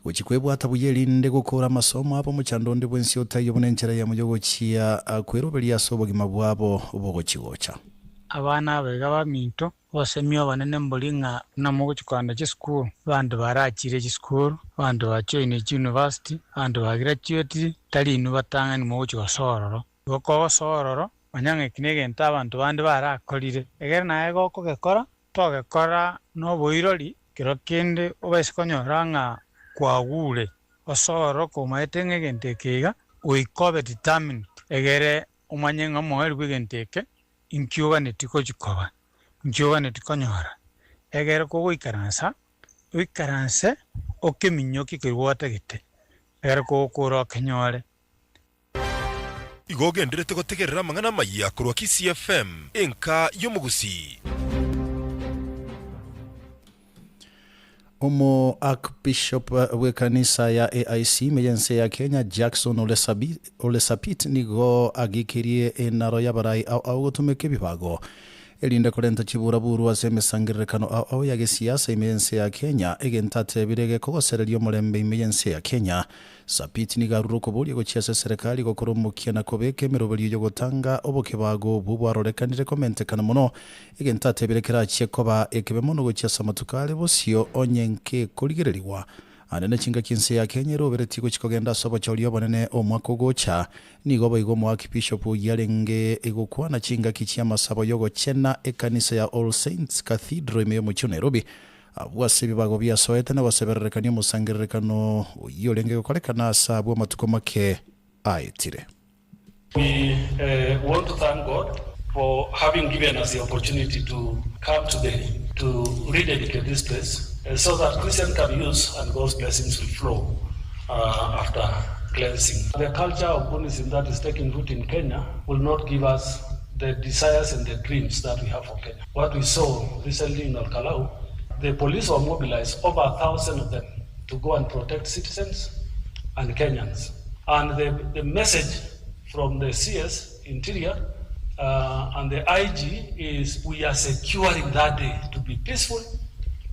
gochia kwebwata buya erinde gokora amasomo abo omochando onde bwensi otaiyo buna enchera eyemo yogochia kweroberia ase obogima bwabo bogochia gocha. Abana aba iga baminto, obosemia obonene mbori ng'a buna mogochia kogenda chisukuru, abanto barachire chisukuru, abanto bajoinire chiuniversity, abanto bagraduatire, tari inwe batang'ani mogochia gosoa ororo. Igo kogosoa ororo, manya ng'a eki negento abanto bande barakorire. Egere naye gokogekora, togekora noboirori, kero kende obaise konyora ng'a kwagure. Osoe ororo komaete ng'a egento eke iga, goika obe determined, egere omanye ng'a omoerio bw'egento eke, inki oganetie gochia koba, inki oganetie konyora. Egere kogoikaransa, oikaranse okeminyokie keria gwatagete, egere kogokora okenyore. Igo ogenderete gotegerera amang'ana amayia korwa Kisii FM, enka y'omogusii. Omo Archbishop bw'ekanisa ya AIC ime y'ense ya Kenya Jackson Ole Sapit nigo agikirie enaro y'abarai ao ao gotumeka ebibago erinde korenta chiburaburu ase emesangererekano ao ao ya gesiasa ime y'ense ya Kenya, egento atebire gekogosereria omorembe ime y'ense ya Kenya. Sapit nigo arure okoboria gochia ase eserekari gokora omokia na kobeka emeroberio y'ogotanga obokebago obwo bwarorekanire komentekana mono, egento atebire kerachie koba ekebe mono gochia ase amatuko are bosio onye nkekorigererigwa. Ande ne chingaki ense ya Kenya eroberetie gochia kogenda ase obochori obonene omwaka ogocha, nigo boigo omoakibishop oyio arenge gokwana chingaki chi'amasabo y'ogochena ekanisa ya All Saints Cathedral ime y'omochie o Nairobi Abwo ase ebibago biasoete na gosebererekania omosangererekano oyio orenge gokorekana ase abwo amatuko make aetire. We want to thank God for having given us the opportunity to come today to rededicate this place so that Christians can use and God's blessings will flow after cleansing. The culture of Buddhism that is taking root in Kenya will not give us the desires and the dreams that we have for Kenya. What we saw recently in Olkalau, the police were mobilized, over 1,000 of them, to go and protect citizens and Kenyans. And the, the message from the CS Interior and the IG is we are securing that day to be peaceful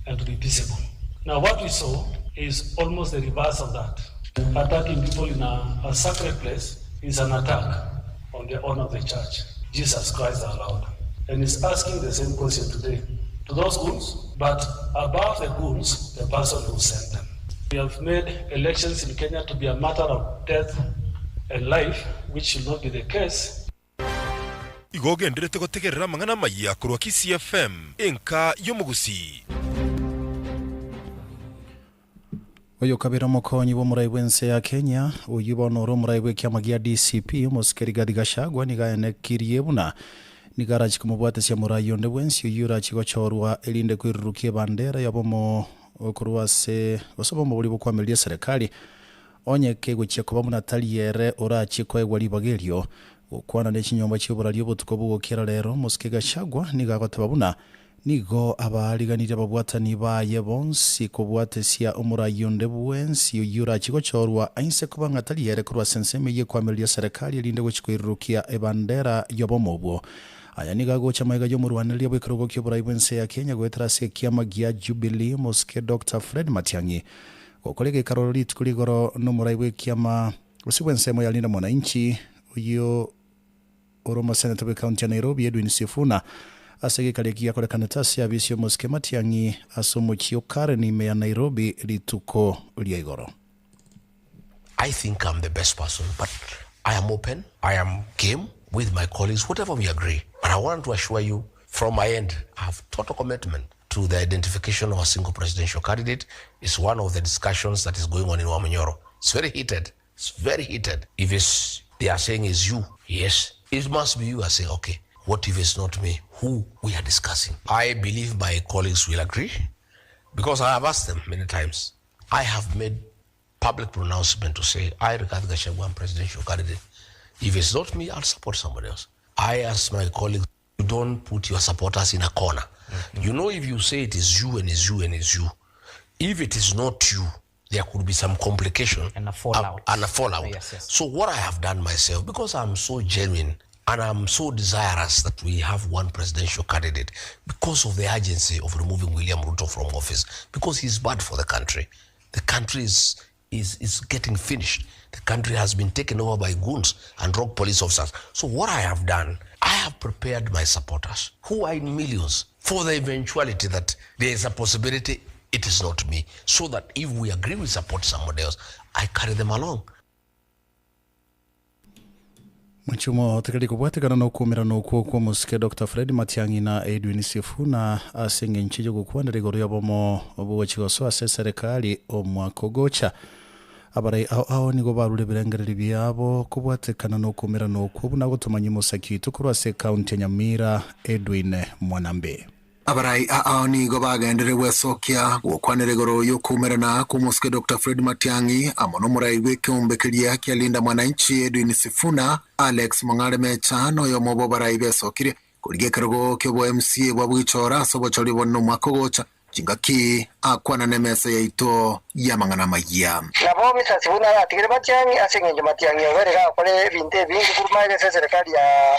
and to be peaceable. Now, what we saw is almost the reverse of that. Attacking people in a, a sacred place is an attack on the honor of the church, Jesus Christ our Lord. And he's asking the same question today to those goons, but above the goons, the person who sent them. We have made elections in Kenya to be a matter of death and life, which should not be the case. Igo ogenderete gotegerera amang'ana amayia korwa Kisii FM, enka y'omogusii. Oyo kabere omokonyi bw'omorai bw'ense ya Kenya, oyio bono ore omorai bw'ekiama gia DCP, omosike Rigathi Gachagua nigo aenekirie buna nigo arachie komobwatesia morai onde bwensi oyio orachie gochorwa erinde koirurukia ebandera y'obomo korwa ase gose obomo boria bokwamiria eserekari onye kegochia koba buna tari ere orachie koegwa ribaga erio. Gokwana ne chinyomba chi'oboraria obotuko bogokiera rero, omosike Gachagua nigo agoteba buna Nigo abaariganirie ababwatani baye bonsi kobwatesia omoraai onde bwensi oyio orachie gochorwa ainse koba ng'a tari ere korwa ase ensemo eyio ekwamireria serekari erinde gochia koirurukia ebandera y'obomo obwo. Aya nigo agocha magega y'omorwanereria bw'ekerogo ki'oborai bw'ense ya Kenya goetera ase ekiama gia Jubilee omosike Doctor Fred Matiang'i gokora egekaroro rituko rigoro nomorai bw'ekiama gose bw'ensemo ya Linda Mwananchi oyio Ore omoseneta bw'ekaunti ya Nairobi Edwin Sifuna ase egekari eki giakorekanete ase abisi y'omosike Matiang'i ase omochie o Karen ime ya Nairobi rituko ria igoro. I think I'm the best person but I am open, I am game with my colleagues whatever we agree but I want to assure you from my end I have total commitment to the identification of a single presidential candidate. It's one of the discussions that is going on in Wamunyoro. It's very heated. It's very heated. If it's they are saying it's you, yes, it must be you. I say, okay, what if it's not me? Who we are discussing? I believe my colleagues will agree because I have asked them many times. I have made public pronouncement to say I regard Gachagua presidential candidate. If it's not me, I'll support somebody else. I ask my colleagues, you don't put your supporters in a corner. You know, if you say it is you and it's you and it's you, if it is not you, there could be some complication And a fallout. and a fallout. Yes, yes. So what I have done myself, because I'm so genuine and I'm so desirous that we have one presidential candidate, because of the urgency of removing William Ruto from office, because he's bad for the country. The country is, is, is getting finished. The country has been taken over by goons and rogue police officers. So what I have done, I have prepared my supporters, who are in millions, for the eventuality that there is a possibility it is not me. So that if we agree we support somebody else, I carry them along. Mwanchumo tikari kobwatekana nokuumerana okwo kw'omosike Doctor Fred Matiang'i na Edwin Sifuna ase eng'encho y'ogokwanera igoro y'obomo bogochia gosoa ase eserekari omwaka ogocha. Abarai ao ao nigo barure ebirengererio biabo kobwatekana nokuumerana okwo buna gotomanyia omosaki oito korwa ase ekaunti ya Nyamira Edwin Mwanambe. Abarai ao nigo bagenderire gwesokia gokwanera igoro y'okoumerana kw'omosike Doctor Fred Matiang'i amo nomorai bw'ekeombe keria kia Linda Mwananchi Edwin Sifuna, Alex Mong'are Mecha noyomo bw'abarai besokirie korigia ekerogo ki'obo MCA bwa Bwichora ase obochori bonene omwaka ogocha. Chingaki akwana nemesa yaito y'amang'ana amayia. Nabo Mr Sifuna aratigere Matiang'i ase engencho Matiang'i obeire gakora ebinto ebinge korwa magega ase eserekari ya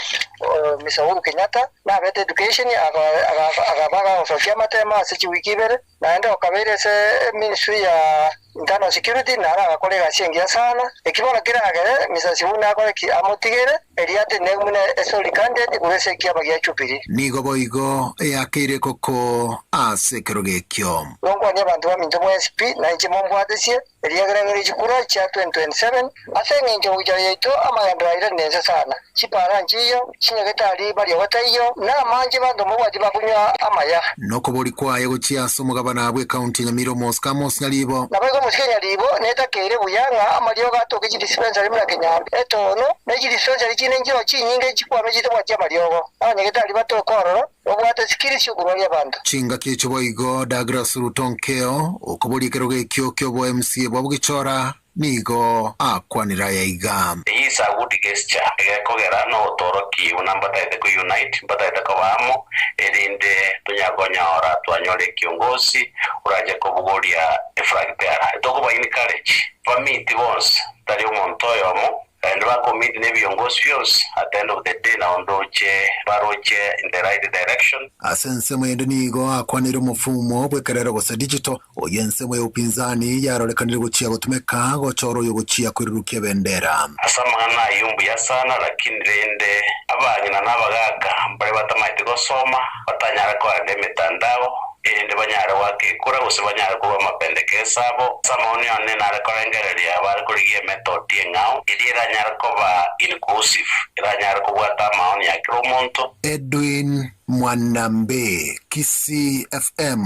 Mr Uhuru Kenyatta, nabete education akaba agagosokia amatemo ase chiwiki ibere, naende okabeire ase ministry ya internal security naro agakora egasi engiya sana. Eki bono keragere Mr Sifuna akore ki? Amotigere erio atenene buna esori candidate korwa ase ekiama gia Jubilee. Nigo boigo eakeire koko ase ekerogo ekio. Igo nkwanie abanto baminto mwensi pi, na inche mombwatesie, eriagera ng'ire chikura chia 2027, ase engencho gochia yaito amagenderero aire nense sana, chipara nchiyo, chinyagetari mariogo taiyo, na amanche banto mobwati bakonywa amaya. Nokobori kwaye gochia ase omogabana bw'ekaunti ya Nyamira Omosike Amos Nyaribo. Naboigo omosike Nyaribo netakeire buya ng'a amariogo atoke chidispensari buna Kenyambi, Etono, ne chidispensari chinde nchiroo chinyinge chikwame chitabwati amariogo, abanyagetari batoke ororo, babwate sikiri chi'okorwaria abanto. Chingaki echio boigo Douglas Ruto Nkeo, okoboria ekerogo ekio ki'obo MCA bwa Bugichora, nigo akwanire aya iga. Eyio is a good gesture, egekogera nogotorokia buna mbatagete ko unite, mbatagete koba amo, erinde tonyare konyora twanyora ekiongosi orache kobogoria eflag bearer. Etokoba encourage bamiti bonsi, tari omonto oyomo, Naende bakomiti nebiongosi bionsi, at the end of the day nao ndoche baroche in the right direction. Ase ensemo ende nigo akwanire omofumo bw'ekerero gose digital, oyio ensemo ya upinzani yarorekanire gochia gotumeka gochora oyo gochia koirurukia ebendera. Ase amang'ana ayio mbuya sana, lakini rende abang'ina na abagaaka mbaria batamaeti gosoma, batanyare koenda emetandao. erinde banyare goaka ekura gose banyare korua amapendekeso abo. Ase amaoni one nare korengereria bare korigia emethod eng'ao, eria eranyare koba inclusive, eranyare kobwata amaoni a kera omonto. Edwin Mwanambe, Kisii FM,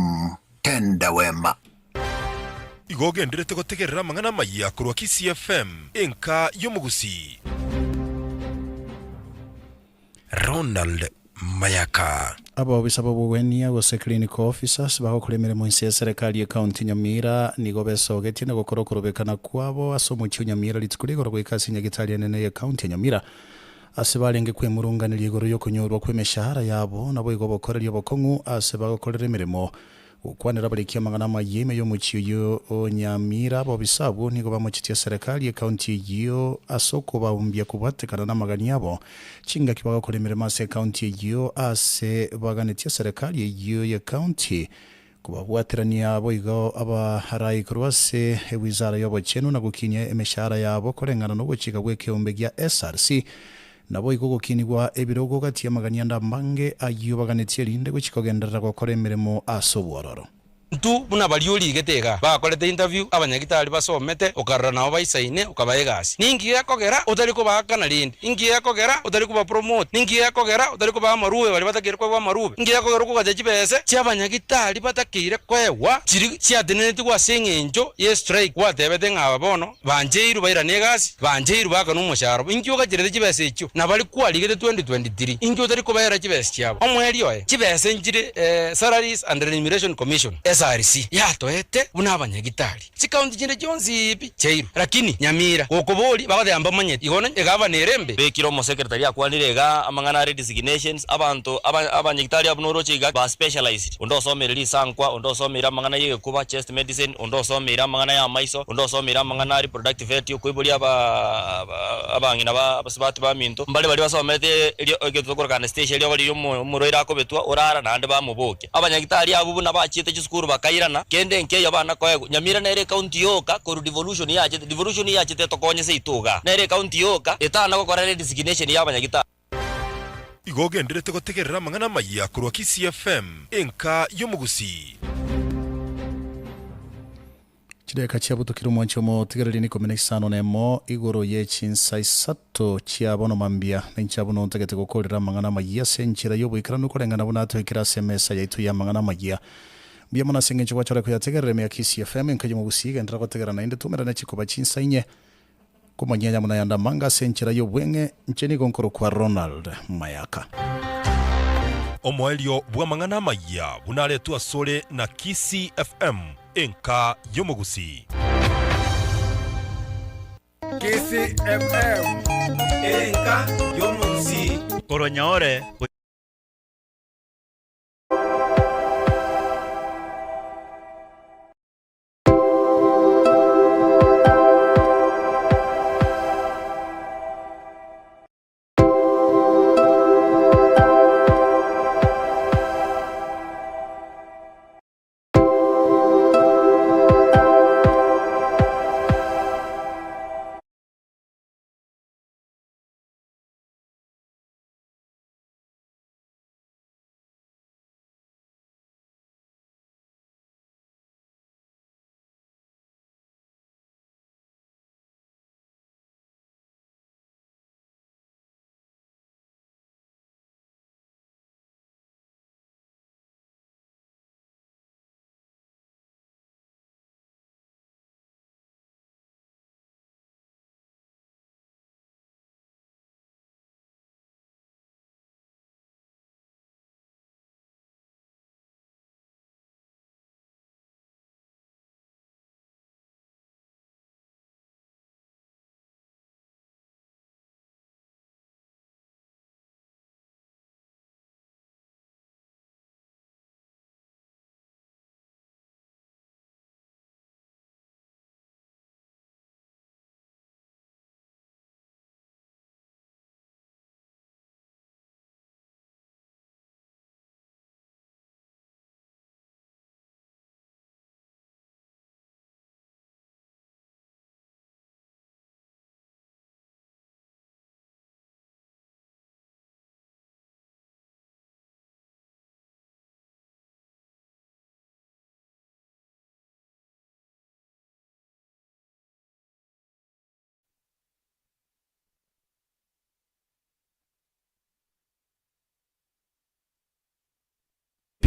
Tendawema. Igo ogenderete gotegerera amang'ana amayia korwa Kisii FM, enka y'omogusii. Ronald Mayaka. Abaobisa b'obogwenia gose clinical officers bagokora emeremo inse y'eserekari y'ecounty Nyamira nigo besogetie na gokora okorobekana kwabo ase omochie o Nyamira rituko rigoro goika ase enyagitari enene y'ecounty ya Nyamira ase barenge kwemurunganeria igoro y'okonyorwa kw'emeshahara yabo naboigo obokoreri obokong'u ase bagokorera emeremo Gokwanera abariki amang'ana amayia ime y'omochie oyio o Nyamira, abobisa abwo nigo bamochetie eserekari y'ecounty eyio ase okobaumbia kobwatekana namagani abo chingaki bagokora emeremo ase ecounty eyio ase baganetie eserekari eyio y'ecounty kobabwaterania boigo abarai korwa ase ewizara y'obochenu na gokinia emeshahara yabo koreng'ana nogochika gw'ekeombe gia SRC Naboigo gokinigwa ebirogo gati y'amagani ande amange ayio baganetie erinde gochia kogenderera gokora emeremo ase obwororo. Intwe buna baria origete igaa, bakorete interview, abanyagitari basomete, okarora nabo baisaine, okabaa egasi. Ninki gekogera otari kobaakana rende? Inki gekogera otari kobapromote? Ninki gekogera otari kobaa amarube baria batakeire koegwa amarube? Inki gekogera okogacha chibese chi'abanyagitari batakeire koegwa chiri chiatenenetigwe ase eng'encho y'estrike gwatebete ng'a aba bono Bancheirwe bairane egasi, bancheirwe baakanwe omoshahara obo. Inki ogacherete chibesa echio? Na baria kwarigete 2023, inki otari kobaera chibesa chiabo? Omoerio oye, chibesa nchire Salaries and Remuneration Commission, SRC, yatoete buna abanyagitari. Chikaunti chinde chionsi pi chiairwe, lakini Nyamira gokoboria bagoteba mbamanyeti. Igo egavana ere embe. Bekire omosekretari akwanire iga amang'ana are designations, abanto aba abanyagitari abwo noroche iga ba specialized, onde osomeire risankwa, onde osomeire amang'ana y'egekuba, chest medicine, onde osomeire amang'ana y'amaiso, onde osomeire amang'ana a reproductive health, okoiboria abang'ina ba abasubati baminto, mbare baria basomete erio egento tokoroka anaesthesia, eriogo riria omorwaire akobetwa orara naende bamobokia. Abanyagitari abwo buna bachiete chisukuru bakairana, kende nkeiyo bana koegwa. Nyamira nere ecounty yoka korwa devolution yachete, devolution yachete etokonye seito igaa, nere ecounty yoka etana gokora redesignation ya abanyagitari. Igo ogenderete gotegerera amang'ana amayia korwa Kisii FM, enka y'omogusii. Chidakika chiabutukire omwanchi omotigereri n'ikomi na isano na emo igoro ye chinsa isato chia bono mambia. Ninche abwo nontagete gokorera amang'ana amayia ase enchera y'oboikeranu koreng'ana buna atoikire ase emesa yaito y'amang'ana amayia. Mbuya mono ase engencho gwachora koyategerera ime ya Kisii FM, enka y'omogusii, genderera gotegerera naende twaumerane chikoba chinsa inye. Komonyenya buna yande amange ase enchera y'obweng'e, inche nigo nkorokwa Ronald Mayaka. Omoerio bw'amang'ana amayia buna aretwe asore na Kisii FM, enka y'omogusii. Kisii FM, enka y'omogusii. Korwa Nyaore.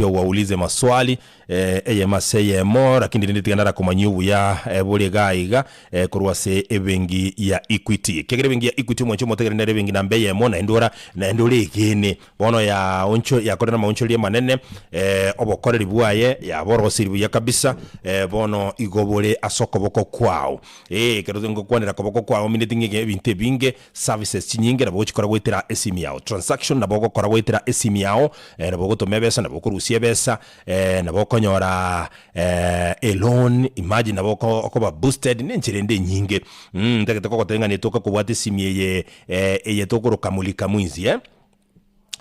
pia uwaulize maswali eh, eyemo ase eyemo, lakini rende tiga narakomanyie obuya eh, bore iga iga eh, korwa ase ebenki ya Equity. Ekiagera ebenki ya Equity omwanche omotegereri nere ebenki namba eyemo naende ora naende ore egene. Bono yaoncho yakorire amaonchoreria amanene eh, obokoreri bwaye yaborosiri buya kabisa eh, bono igo bore ase okoboko kwao. Ee, ekero ngokwanera koboko kwao omineti ng'a ebinto ebinge, services chinyinge nabo ogochikora goetera esimi yao. Transaction nabo ogokora goetera esimi yao, eh, nabo ogotoma ebesa, nabo okorusia ebesa, eh, nabo okonyora eh, eloan, imagine nabo oko okoba boosted na enchera ende enyinge. Mh, ntagete kogotebia ng'a netoka kobwata esimi eye eh, eye tokoroka mulika mwizi eh.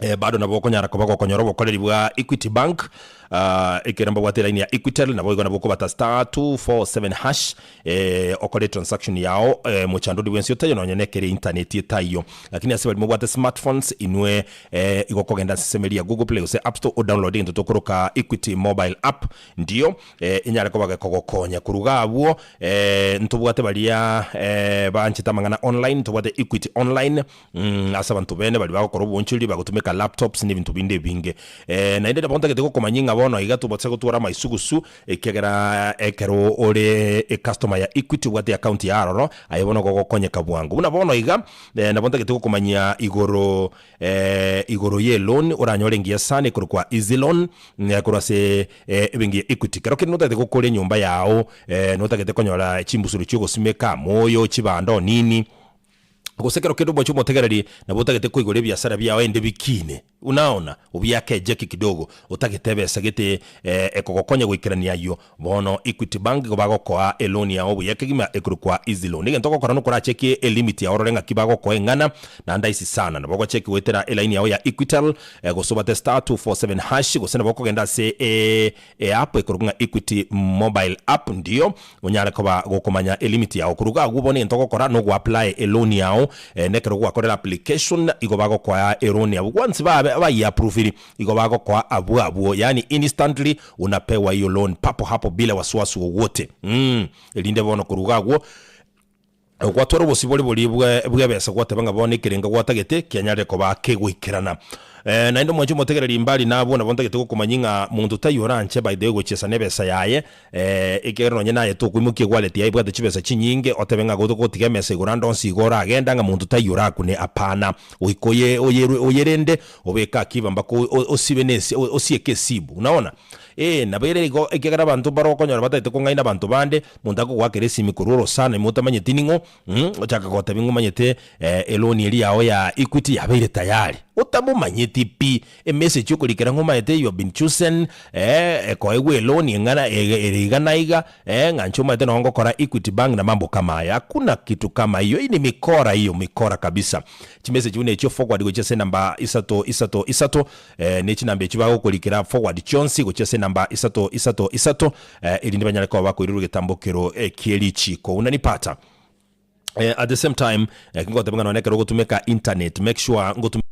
Eh, bado nabo okonyara koba gokonyora obokoreri bwa Equity Bank ah, ekero mbabwate line ya Equitel nabo igo nabo okobata star 247 hash eh, okore transaction yao eh, mochando onde bwensi otaiyo nonye nekere internet etaiyo lakini ase baria mobwate smartphones inwe eh, igo okogenda ase esemeri ya Google Play gose App Store odownload egento tokoroka Equity mobile app Ndio, enyare koba gekogokonya. Korwa iga abwo, ntobwate baria banchete amang'ana online, ntobwate Equity Online, ase abanto bene baria bagokora oboonchoreria bagotumeka laptops na ebinto binde ebinge. Naende nabo ntagete gokomanyia ng'a bono iga tobase gotwara amaisugusu, ekiagera ekero ore ecustomer ya Equity obwate eaccount ya aroro, aye bono gogokonyeka bwango. Buna bono iga, nabo ntagete gokomanyia igoro Igoro ye loan oranyore engiya sana ekorokwa easy loan korwa ase ebenki ya Equity. Kero kende notagete gokora enyomba yao, notagete konyora chimbusuro chiogosimeka, amoyo, chibando nini, gose kero kende omoche omotegereri nabo otagete koigora ebiasara biao ende bikine, unaona, obiake ejeki kidogo, otagete ebesa gete ekogokonya goikerania ayio. Bono Equity Bank igo bagokoa eloan yao buya kegima ekorokwa Easy Loan. Egento ogokora nokoracheki elimit yao orore ng'aki bagokoa eng'ana naende aisi sana. Nabo ogocheki goetera elaini yao ya Equitel gose obate star 247 hash gose nabo okogenda ase eapp ekorokwa ng'a Equity Mobile App ndio onyare koba gokomanya elimit yao. Korwa iga agwo bono egento ogokora nogoapply eloan yao nekero gwakorire application igo bagokoa eloan abwo once babe bayiaproviri Igo bagokoa abwo abwo, yaani instantly unapewa hiyo loan papo hapo bila wasiwasi wowote. Mmh, erinde bono korwa iga agwo, gwatwara obosibore boria bwe bw'ebesa gwateba ng'a bono ekerengo gwatagete kianyarire koba kegoikerana. Eh, naende omwanche omotegereri mbari nabwo nabo ntagete gokomanyia ng'a monto taiyo oranche by the way gochiesa nebesa yaye, eh, ekiagera nonye naye tokoimokia ewallet yaye ebwate chibesa chinyinge otebe ng'a gotiga emesa igoro ande onsi igo oragenda ng'a monto taiyo orakune hapana. Goika oye oyerwe oyerende Obeke akiba mpaka osibe nesi osieke esibu. Unaona? Ee, nabo ere igo, ekiagera abanto mbare okonyora batagete kong'aina abanto bande, monto akogoakera esimi korwa orosana ime otamanyeti ning'o, mh, ochake gotebia ng'a omanyete eloni eria yao ya Equity yabeire tayari. Otamomanyeti pi. Emessage okorikera ng'a omanyete you have been chosen, ekoegwa eloni eng'ana ere iga na iga, ng'a inche omanyete nonye ngokora Equity Bank na mambo kama aya. Hakuna kitu kama hiyo. Hii ni mikora hiyo, mikora kabisa. Chimessage buna echio forward gochia ase enamba isato isato isato eh, ne chinamba echio bagokorikera forward chionsi gochia ase enamba isato isato isato eh, erinde banyare koba bakoirerwa egetambokero eh, kie richiko. Unanipata? Eh, at the same time eh, ngoteba ng'a nonye ekero ogotumeka internet make sure ngotumeka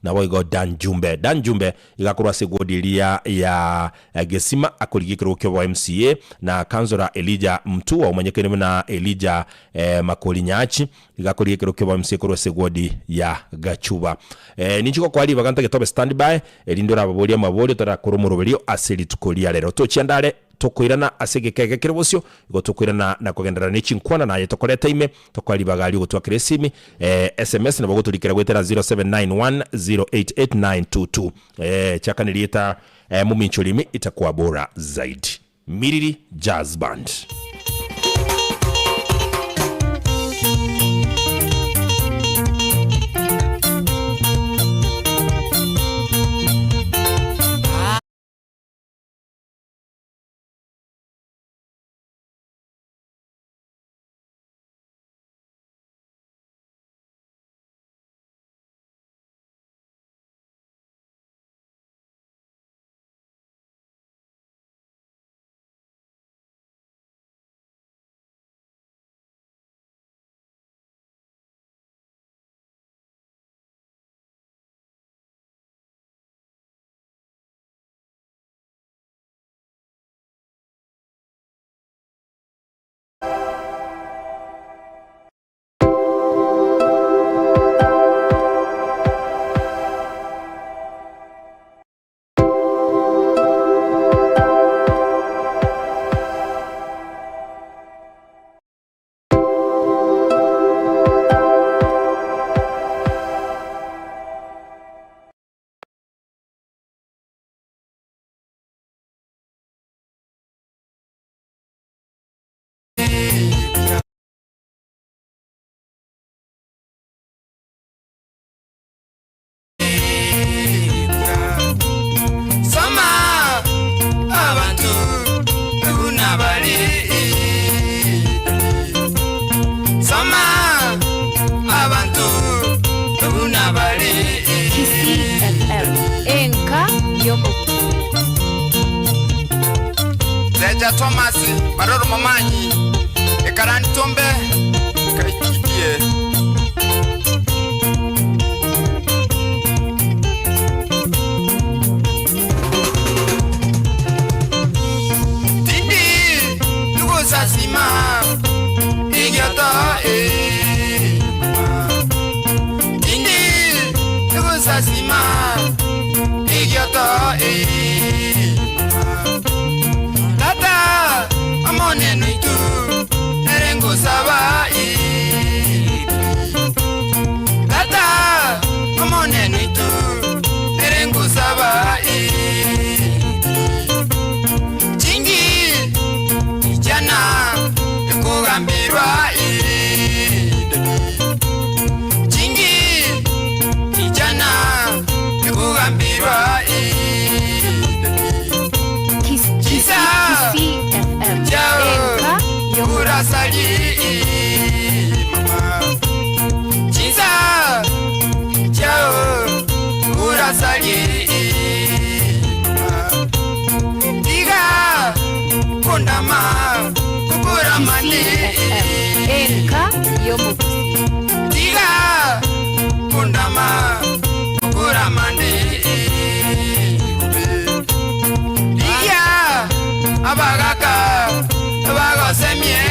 Naboigo Dan Jumbe. Dan Jumbe iga akorwa ase egwodi eria ya Gesima akorigia ekerogo ki'obo MCA, na Councillor Elijah Mtua omanyekaine buna Elijah Makori Nyachi iga akorigia ekerogo ki'obo MCA korwa ase egwodi ya Gachuba. Ninche gokoa ribaga ntagete obe standby erinde orababorie amaborio torakore omoroberio ase rituko ria rero. Tochia ndare Tokoirana ase egeka eke kere bosio, igo tokoirana na kogenderera ne chinkwana naye tokoreta ime, tokoa ribaga ri'ogotwakera esimi, sms nabo ogotorikera goetera 0791088922. Chaka nerieta momincho rimi itakuwa bora zaidi. Miriri Jazz Band. Soma abantu buna bari Soma abantu buna bari Kisii FM, enka y'omogusii. Teja Thomas Baroro Momanyi Ekarani Tombe Kaikikie. Tindi tugosasima igioto eh Tindi tugosasima igioto eh Tata omonene oito nere ngosaba eh Tata omonene oito nere ngosaba eh Chingi ichana ekogambirwa eh Chingi ichana ekogambirwa eh Chisa Kisii FM, chao enka y'omogusii. kurasali mama Chisa chao kurasali mama Diga kondama kukuramani Kisii FM, enka y'omogusii. Diga kondama kukuramani Diga abagaka bagosemie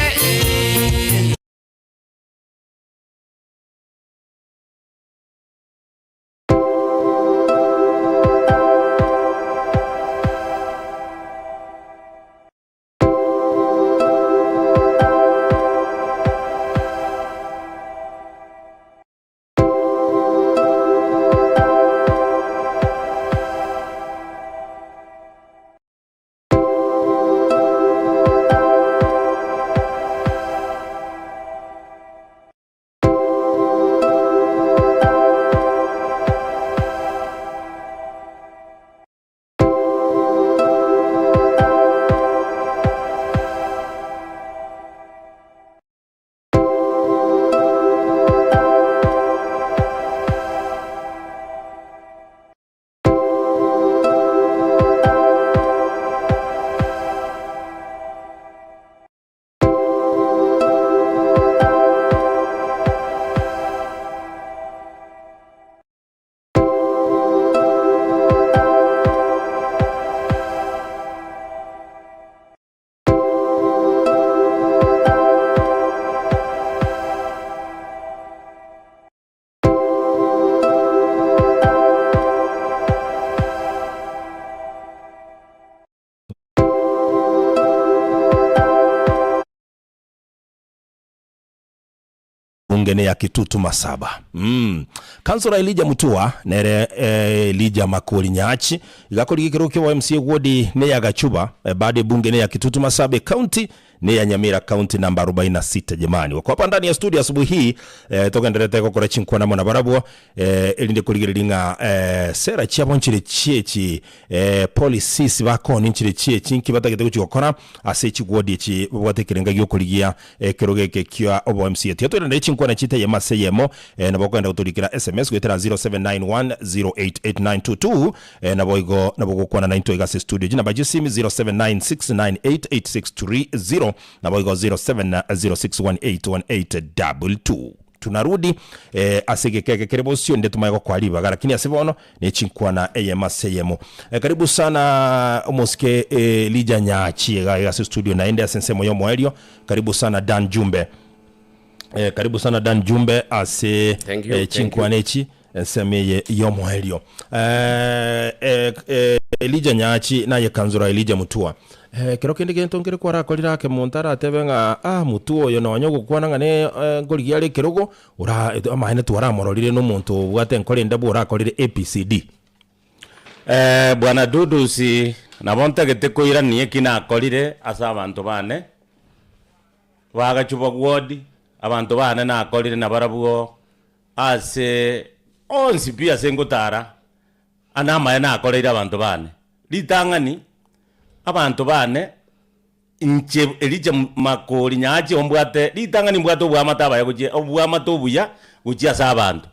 Ebunge ne ya Kitutu Masaba. Mm. Councillor Elijah Mutua nere eh, Elijah Makori Nyachi iga akorigia ekerogo kia MCA ward ne ya Gachuba eh, bado ebunge ne ya Kitutu Masaba county ne ya Nyamira county namba 46 jamani. Wako hapa ndani ya studio asubuhi hii eh, togenderete gokora chinkwana amo nabarabwo eh, erinde korigereria ng'a eh, sera chiabo nchire chiechi eh, policies bakoni nchire chiechi nki batagete gochi gokora ase chigwodi echi babwate ekerenga giokorigia Ekerogo eke kia obo MCA tiga toirane chinkwana chiita eyemo ase eyemo eh, nabo okogenda gotorikera SMS goetera 0791088922 eh, naboigo nabo gokwana naintwe iga ase studio chinamba chia esimi 0796988630 naboigo 0706181822 tunarudi eh, ase egeka eke kere bosio inde tomanye gokoa ribaga lakini ase bono ne chinkwana eyemo ase eyemo. Eh, karibu sana omosike Elijah Nyachi iga iga ase studio naende ase ensemo y'omoerio. Karibu sana Dan Jumbe. Eh, karibu sana Dan Jumbe ase Thank you, eh, thank chinkwana echi ensemo eye y'omoerio. Eh, eh, eh, Elijah Nyachi naye kanzura Elijah Mutua. Eh, kero kende gento nkere kwarakorire ake monto aratebe ng'a ah Mutua oyo nonya ogokwana ng'a ne eh, nkorigia are ekerogo ora amaene twaramororire nomonto obwate enkoro endabu orakorire ABCD. Eh, bwana Dudusi, nabo ntagete koirania eki nakorire ase abanto bane, bagachwa ward, abanto bane nakorire nabarabwo ase onsi pi ase ngotara, ande amaye nakoreire abanto bane. Ritang'ani, abanto bane, inche Elijah Makori Nyaachie ombwate, ritang'ani mbwate oboamate abaya gochia oboamate obuya gochia ase abanto.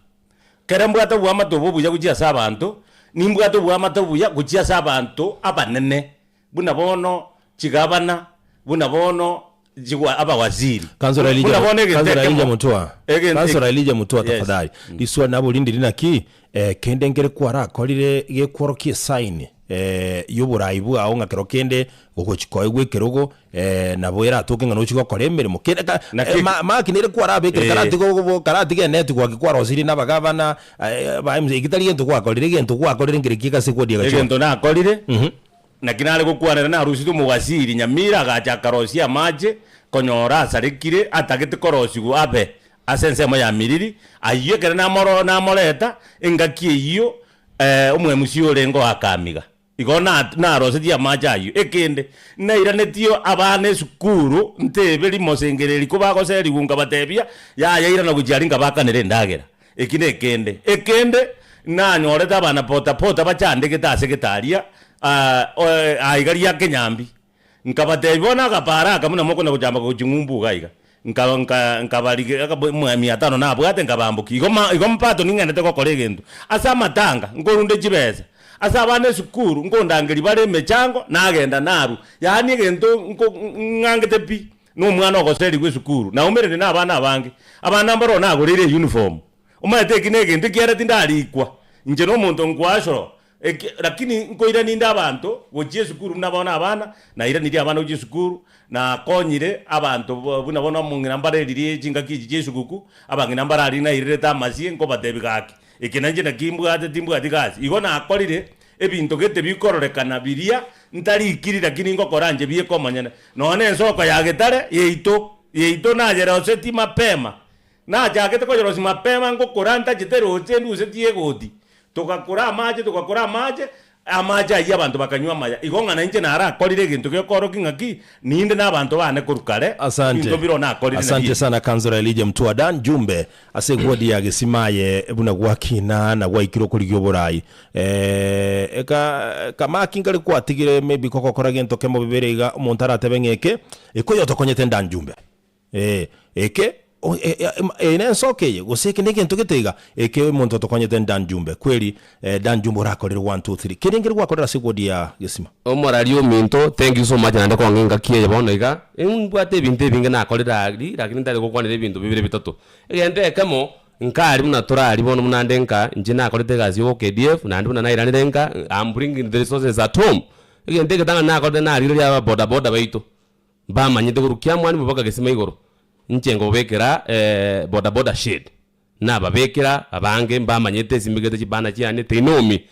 Kere mbwate oboamate obo obuya gochia ase abanto, nimbwate oboamate obuya gochia ase abanto abanene, buna bono chigavana, buna bono chigwa abawaziri, Councillor buna Elijah, bono egento Councillor Elijah ekemo, Mutua, egento Councillor Elijah Mutua Yes. tafadhali. Riswali nabo rindiri naki, eh, kende nkere kwarakorire gekworokia esign eh, y'oborai bwao ng'a kero kende Ogochia koegwa ekerogo, eh, nabo eratoke ng'a nochie gokora emeremo. Kere ka, Naki eh, eke- ma- maki nere kwarabekire Eh. karatiga ogobo karatiga eneti gwaki kwarosirie na abagavana, eh, ba MC, eki tari gento gwakorire, egento gwakorire nkere ki ase egwodi egachwa. Egento nakorire, naki nare gokwanera narusete omowaziri Nyamira agacha akarosia amache, konyora asarekire atagete korosigwa abe ase ensemo ya Miriri, ayio ekero namoro namoreta, engaki eyio omo-MC orenge o Akamiga. Igo narosetie amache ayio. Ekende, nairanetio abana esukuru, ntebe rimosengereri kobagoserigwa nkabatebia, Yaya irana gochia aria nkabakanera endagera. Eki nekende. Ekende, nanyorete abana pota-pota bachandegete ase gete aria, aiga ria Kenyambi. Nkabatebia, Bono agapaara aka buna mokona gochamba gochia ng'umbu iga iga. Nka, nka, nkabarige aka mia tano nabwate nkabambokia. Igo ma, igo mpato ning'endete gokora egento. Ase amatanga, nkorunda chibesa, ase abana esukuru, nkondangeria bare emechango, nagenda narwa. Yaani egento nko ng'angete pi, na omwana ogoserigwa esukuru. Naumerire na abana abange, abana mbaroo nagoreire euniform. Omanyete eki negento ekiagera tindarikwa, inche nomonto nkwashoro, Eki, lakini nkoirania inde abanto gochia esukuru buna bono abana, nairanirie abana gochia esukuru, nakonyire abanto buna bono omong'ina mbareririe chingaki echi chia esuguku, abang'ina mbararie nairerete amasie nkobatebia gaki, eke nainche naki mbwate timbwati gasi. Igo nakorire ebinto gete bikororekana biria ntarikiri lakini ngokora inche bieka omonyene. Nonya na ensoko ya Getare yaito, yaito nayerosetie mapema, Nachagete koyerosia mapema ngokora ntachete roche ndusetie egoti. Togakora amache, togakora amache, amache ayio abanto bakanywa amaya. Igo ng'a nainche narakorire egento gekoorokia ng'a ki, ninde nabanto baane korwa kare, Asante. ebinto bire nakorire Asante nabio ebi. sana Councillor Elijah Mutua Dan Jumbe ase egwodi ya Gesima aye buna gwakina na gwaikire okorigia oborai. Eh, eka kamaki nkare gwatigire maybe kogokora gento kemo bibere iga omonto aratebe ng'a eke, eke oyotokonyete Dan Jumbe. Ee, eke o- e- e- em- eye nensoka eye, gose eke negento gete iga, eke omonto otokonyete Dan Jumbe. Kweri, eh, Dan Jumbe orakorere one, two, three. Kende nkere gwakorera ase egwodi ya Gesima. Omorari ominto, thank you so much naende kong'a engaki eye bono iga, nimbwate ebinto ebinge nakorire aria, lakini ntari gokwanera ebinto bibere bitato. Egento ekemo, nkari buna torari bono buna nde nka, inche nakorete egasi ya obo-KDF, naende buna nairanire nka, am bringing the resources at home. Egento egetang'ani nakorete narigereria aba bodaboda baito. Mbamanyete korwa kiamwani mpaka gesima igoro, inche nkobabekera bodaboda shade, nababekera abange mbamanyete esimbegete chibana chiane they know me,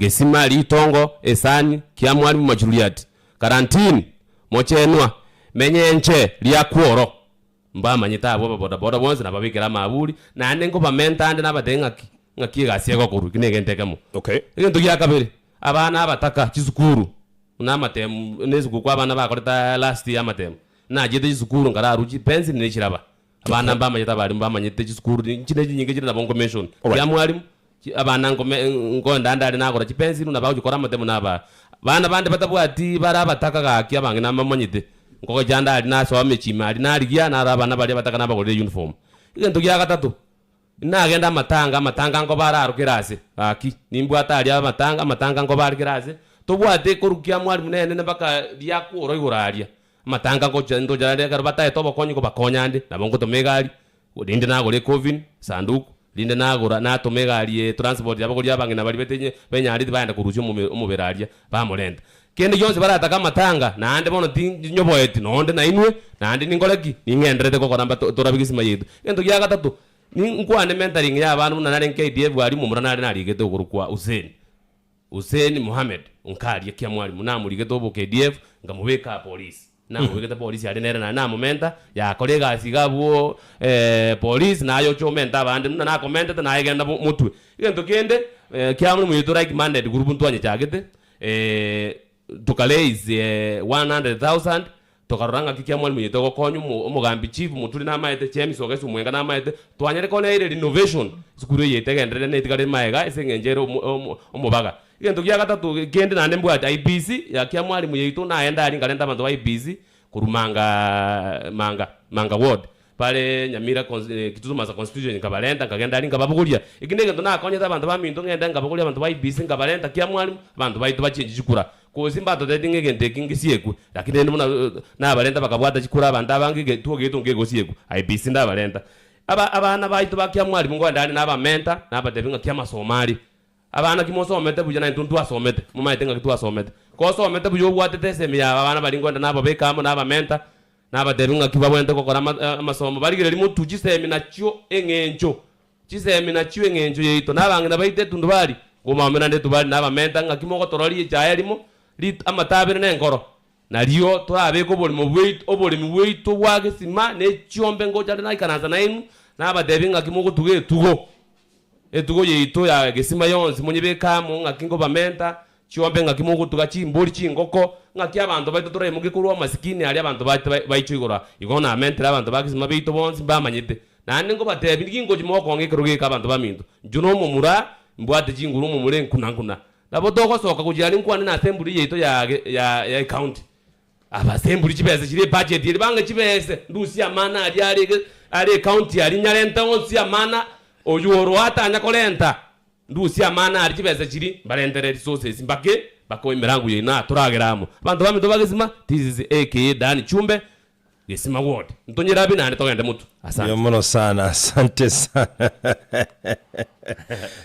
gesima, ritongo, esani, kiamwani machururiati, karantini, mochenwa, menyenche, riakworo. Mbamanyete abwo ababodaboda bonsi nababekere amaburi, naende nkobamenta ande nabatebie ng'aki, ng'aki egasi egokorwa, eki negento ekemo. Okay. Egento gia kabere, abana abataka chisukuru, buna amatemu, buna esiguku abana bakorete last year amatemu, nachiete chisukuru nkararwa chipencil na echiraba. Abana mbamanyete abalimu bamanyete chisukuru inche ne chinyinge chire nabo nkomention. Alright. Kia mwalimu, chi abana nkome nkoenda ande aria nagora chipencil na bagochi kora amatemo nabaa. Bana bande batabwati bare abataka gaki abang'ina mbamanyete, nkogocha ande aria nasoa emechie ime aria narigia naro abana baria abataka nabagorera euniform. Egento gia gatato, nagenda amatanga, amatanga nkoba are aro kera ase gaki, nimbwate aria amatanga, amatanga nkoba are kera ase, tobwate korwa kia mwalimu nene mpaka riakworwa igoro aria. Amatanga ngocha ntocha rende ekero bataete obokonyi ngobakonya ande, nabo ngotoma egari, rinde nagora ecoffin, esanduku, rinde nagora natoma egari ye transport yabagoria abang'ina baria betenye benyareti baenda korusia omome omobere aria, bamorenta. Kende gionsi baratake amatanga, naende bono tinyoboeti nonde nainwe, naende ninkore ki? Ning'enderete gokora mba torabe gesima yaito. Egento gia gatato, ninkwane mentoring ya abana buna nare KDF aria omomura nare narigete okorokwa Hussein. Hussein Mohammed nkaria kia mwalimu namorigete obo KDF nkamobeka polisi namobegete polisi aria nere naende namomenta yakora egasi iga abwo polisi naye oche omente abande buna nakomentete naye genda motwe. Egento kende kia mwalimu oito like minded group ntwanyechagete toka raise 100,000 Tokarora ng'aki kia mwalimu oito ogokonya omo omogambi chief moturi namaete James Ogesu Omwenga namaete twanyare koneire renovation esukuru eye etegenderere na etigare maega ase eng'encho ere omo omo omobaga. Egento gia gatato kende naende mbwate IEBC ya kia mwalimu yaito naende aria nkarenta abanto ba IEBC korwa Manga Manga Manga ward bare Nyamira cons Kitutu Masaba constituency nkabarenta nkagenda aria nkababogoria. Eki negento nakonyete abanto baminto ng'ende nkabogoria abanto ba IEBC nkabarenta kia mwalimu abanto baito bachenche chikura. Gose mbatotebeti ng'a egento eki ngesiekwe, lakini rende buna nabarenta bakabwata chikura abanto abange egetuo geito nkegosiekwa, IEBC ndabarenta. Aba abana baito ba kiamwalimu nkoenda are nabamenta, nabatebi ng'aki amasomo are. Abana ki mosomete buya naintwe ntwasomete, momaete ng'aki twasomete. Kosomete buya obwatete esemi yabo abana baria nkoenda nababeka amo nabamenta, nabatebi ng'aki babwenerete gokora ama amasomo, barigereria motwe chisemi nachio eng'encho. Chisemi nachio eng'encho yaito, na abang'ina baito etundubari, nkomaomera nde etubari nabamenta, ng'aki mogotororia echaye erimo, rit amatabere na enkoro? Nario torabeke oborimo bwaito oboremi bwaito bwa gesima, ne chiombe ngocha are naikaransa nainwe, nabatebi ng'aki mogotuga etugo. Etugo yaito ya gesima yonsi monyebeke amo, ng'aki nkobamenta, Chiombe ng'aki mogotuga chimbori, chingoko, ng'aki abanto baito toraimokie korwa amasikini aria abanto baito baichwe igoro aa. Igo namentire abanto ba gesima baito bonsi mbamanyete. Naende nkobatebia, Ninki ngochia mogokong'a ekero geke abanto baminto? Inchuo nomomura, mbwate chinguru omomura enkuna-nkuna. Nabo togosoka gochia aria nkwane nase emburi yaito ya ya ya ecounty. Abase emburi chibesa chiria ebudget eria bang'e chibese, ndusie amana aria are are ecounty aria nyarente onsi amana, oywo oro atanya korenta. Ndusie amana aria chibesa chiria, mbarentere resources mbake bakoe emerango yaino aa toragere amo. Abanto baminto ba Gesima, this is aka Dan Chumbe, Gesima ward. Ntonyerabi naende togende motwe. Mbuya Asante. mono sana, asante sana.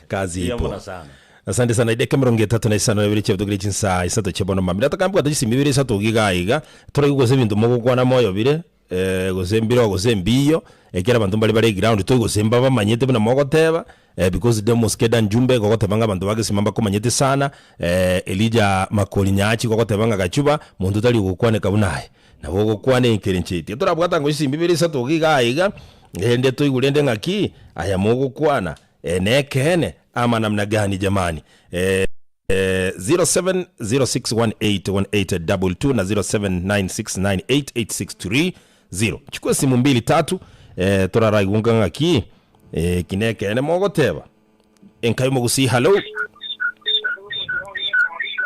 Kazi Mbuya ipo. mono sana. Asante sana ideka emerongo etato na isano na ibere chiabutokire chinsaa isato chia bono mambia. Nataka mbwate chisimi ibere isato iga iga, toraigu gose ebinto mogokwana moyo bire. Gose mbire oo gose mbiyo, ekiagera abanto mbare bare eground toi gose mbabamanyete buna mogoteba, because Demos Keda Njumbe igo ogoteba ng'a abanto ba Gesima mbakomanyete sana, Elijah Makori Nyachi igo ogoteba ng'a Gachuba, monto tari ogokwaneka buna aye. Nabo ogokwana enkerencho eye. Tiga torabwata ngo chisimbi ibere isato iga iga iga, rende toigwe rende ng'aki aya mogokwana nekeene ama namna gani jamani. 0706181822 na 0796988630 chukua simu mbili tatu eh, toraraigunka ng'aki eh, eki nekeene mogoteba enka y'omogusii hallo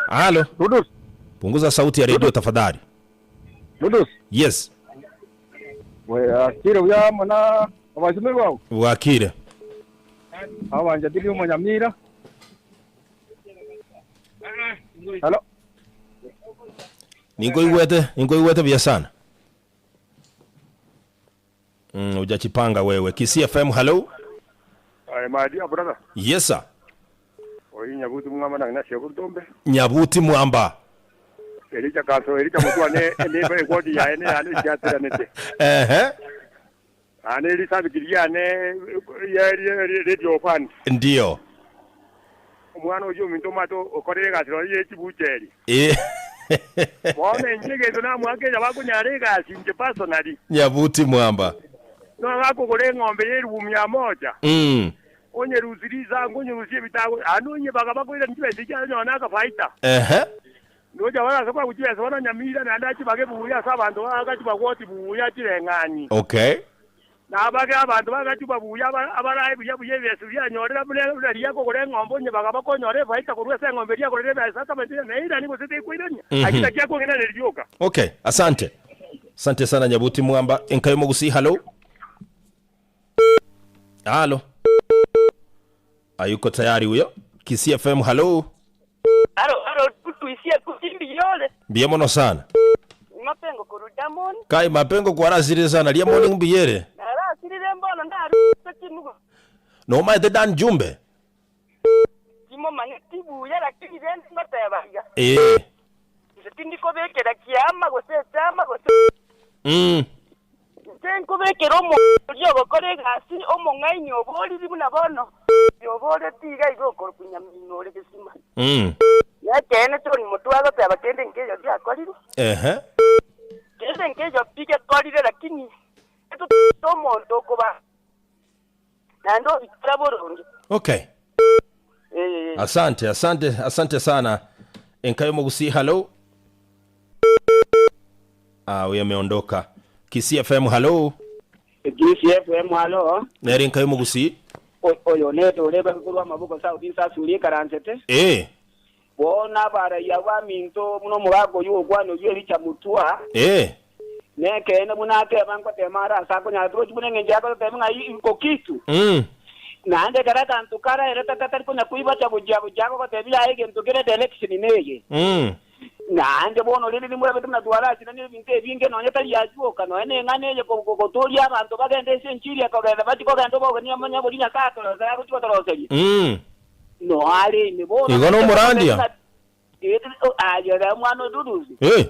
halo punguza sauti ya redio tafadhali Dudus. yes Bwakire buya amo na abasomeri bao. bwakire Abanchati omonyamira. Halo. Ninkoigwete, ninkoigwete buya sana. Mm, hujachipanga wewe. Kisii FM, hello. Aye my dear brother. Yes sir. Oyi Nyabuti mwamba na Ignacio Burdombe. Nyabuti mwamba. Elija Kaso, Elija Mutwa ne ne egwodi yaye ne yane chiatiranete. Ehe. Ane erisabiki riane ya radio fund. Ndio. Omwana oyio ominto omwate okorire egasi nonya ye chibucheri. Eh. Bono inche egento namoaka eye bakonyara egasi inche personally. Nyabuti mwamba. Nogakogora eng'ombe ya erubu mia moja. Onyerusie risanku, onyerusie ebitago, aande onyebaga bakoirania chibesa echio aye onyore nakafaita. Ehe. Nocha bono ase kwagwa chibesa bono nyamira naende achibage buya ase abanto bagachi bagwoti buya chireng'ani. Okay. Nabage abanto bagachi buya abarae buya buya ebesa bianyorire buna buna riria akogora eng'ombe onyebaga bakonyora efaita korwa ase eng'ombe eria agorire ebesa atamanyete ng'a neiranie gose tekoirania. Ayio naki akong'inaneria rioka. Okay, asante. Asante sana Nyabuti Mwamba. Enkayo Mogusii, hallo. Halo. Ayuko tayari huyo. Kisii FM, hallo. Aro, aro, tuisie kusimbi yole. Mbuya mono sana. Mapengo koru Diamond. Kai mapengo kwarasirire sana ria morning mbuyere. Narasirire mbono ndaru chimugo. Nomaete Dan Jumbe? Timomanyeti buya lakini rende ngoteba iga. Ee. Inche tindikobekera kiama gose echama gose. Inche nkobekera omonto oria ogokora egasi omong'aini oboriri buna bono oboreti iga iga okorokwa nyamino ore gesima. Nekeene John Mutua agoteba kende nkeiyo giakorirwe. Ehe. Kende nkeiyo pi gekorire lakini etotagete omonto okoba naende obikora boronge. Okay. Ee. Asante, asante, asante sana. Enkayo Mogusii, hello. Ah, huyo ameondoka. Kisii FM, hello. Kisii FM, hello. Nere Enkayo Mogusii. Oyo nete ore korwa amaboko South East ase ekaranchete. Eh. Bono abaraiyo abaminto buna omogaka oyio ogokwana oyio Elija Mutua. Eh. Nekeene buna ateba ngotema are ase akonyara torochi buna engencho yagototebia ng'a iko kitu. Naende ekero aganto karaere tari konya koibacha gochia gochia agogotebia yaya egento kere direction neye. Naende bono rende nimorabete buna twarachinanire ebinto ebinge nonya tari asioka nonya neng'ana eye gotoria abanto bagende ase enchiri ekogenda bachie kogenda obogeni omanye boria Nyasae atoroseria agochia gotoroseria. Noa are ime bono. Igo nomorandia? Aye ore omwana o Dudusi. Eh.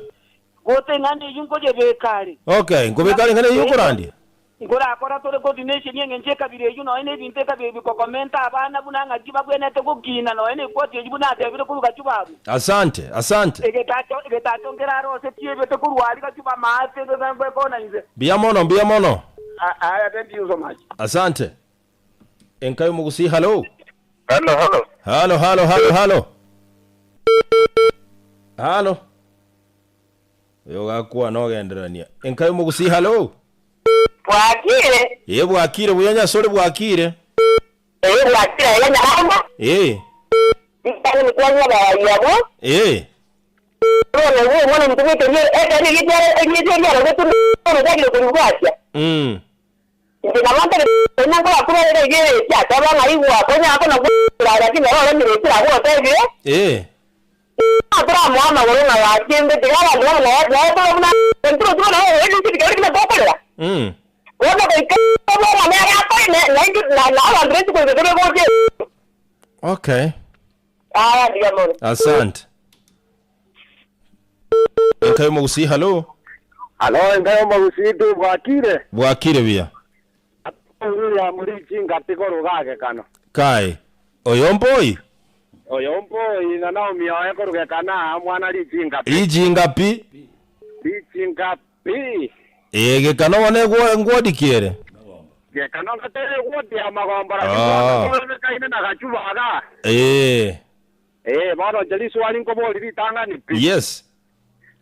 Gote eng'ana eyio nkoyebeka are. Okay, nkobeka are eng'ana eyio okorandia. Nkorakora tore coordination engencho ekabira eyio nonya nebinto ekabira ebi kokomenta abana buna ng'aki babwenerete gokina nonya nekoti eyio buna atebire korwa gachuba abwo. Asante, asante. Egetacho egetacho nkerarose tiebete korwa aria gachuba amaate ekona inse. Mbuya mono, mbuya mono. Aya thank you so much. Asante. Enka y'omogusii hallo. Hallo, hallo. Hallo, hallo, hallo, hallo. Hallo. Oyo gakwana ogendererania. Enka y'omogusii hallo. Bwakire? Ee bwakire buya Nyasore bwakire. Ee bwakire aiga Nyaramba. Ee. Ritang'ani kwanywa abarai abwo. Ee. Bono obo omwana ominto bw'ekeria ekero erieta erieta eria arogete bono ochakire koribwatia. Inche nabo ntari koina nkorakurerera iga erechi akaba ng'a igwa konya kona gokura lakini noro oremire ekero agotebire. Ee. Ng'a toramoa amagoro ng'a gaki ende tiga abanto bamo naye naye tore buna ntoro tore nabo obobe ninche tiga buna tokorera. Bono goika obe ng'a nere akore ne naintwe na na abanto b'ense goika tobe gocha Okay. Aya mbuya mono. Asante. Enka y'omogusii hallo. Halo, enka y'omogusii tu bwakire? Bwakire buya. William Richinga tikorwa gagekano. Kai, oyo mboi? Oyo mboi na Naomi oye korwa gekana mwana Richinga pi. Richinga pi. Richinga pi. Ee, gekano bono egwo ngwodikiere. Gekano ngatebe gwotia amagombo lakini Ah. bono tobekaine na gachuba iga. Ee. Ee, bono inche riswali nkobori ritang'ani pi. Yes.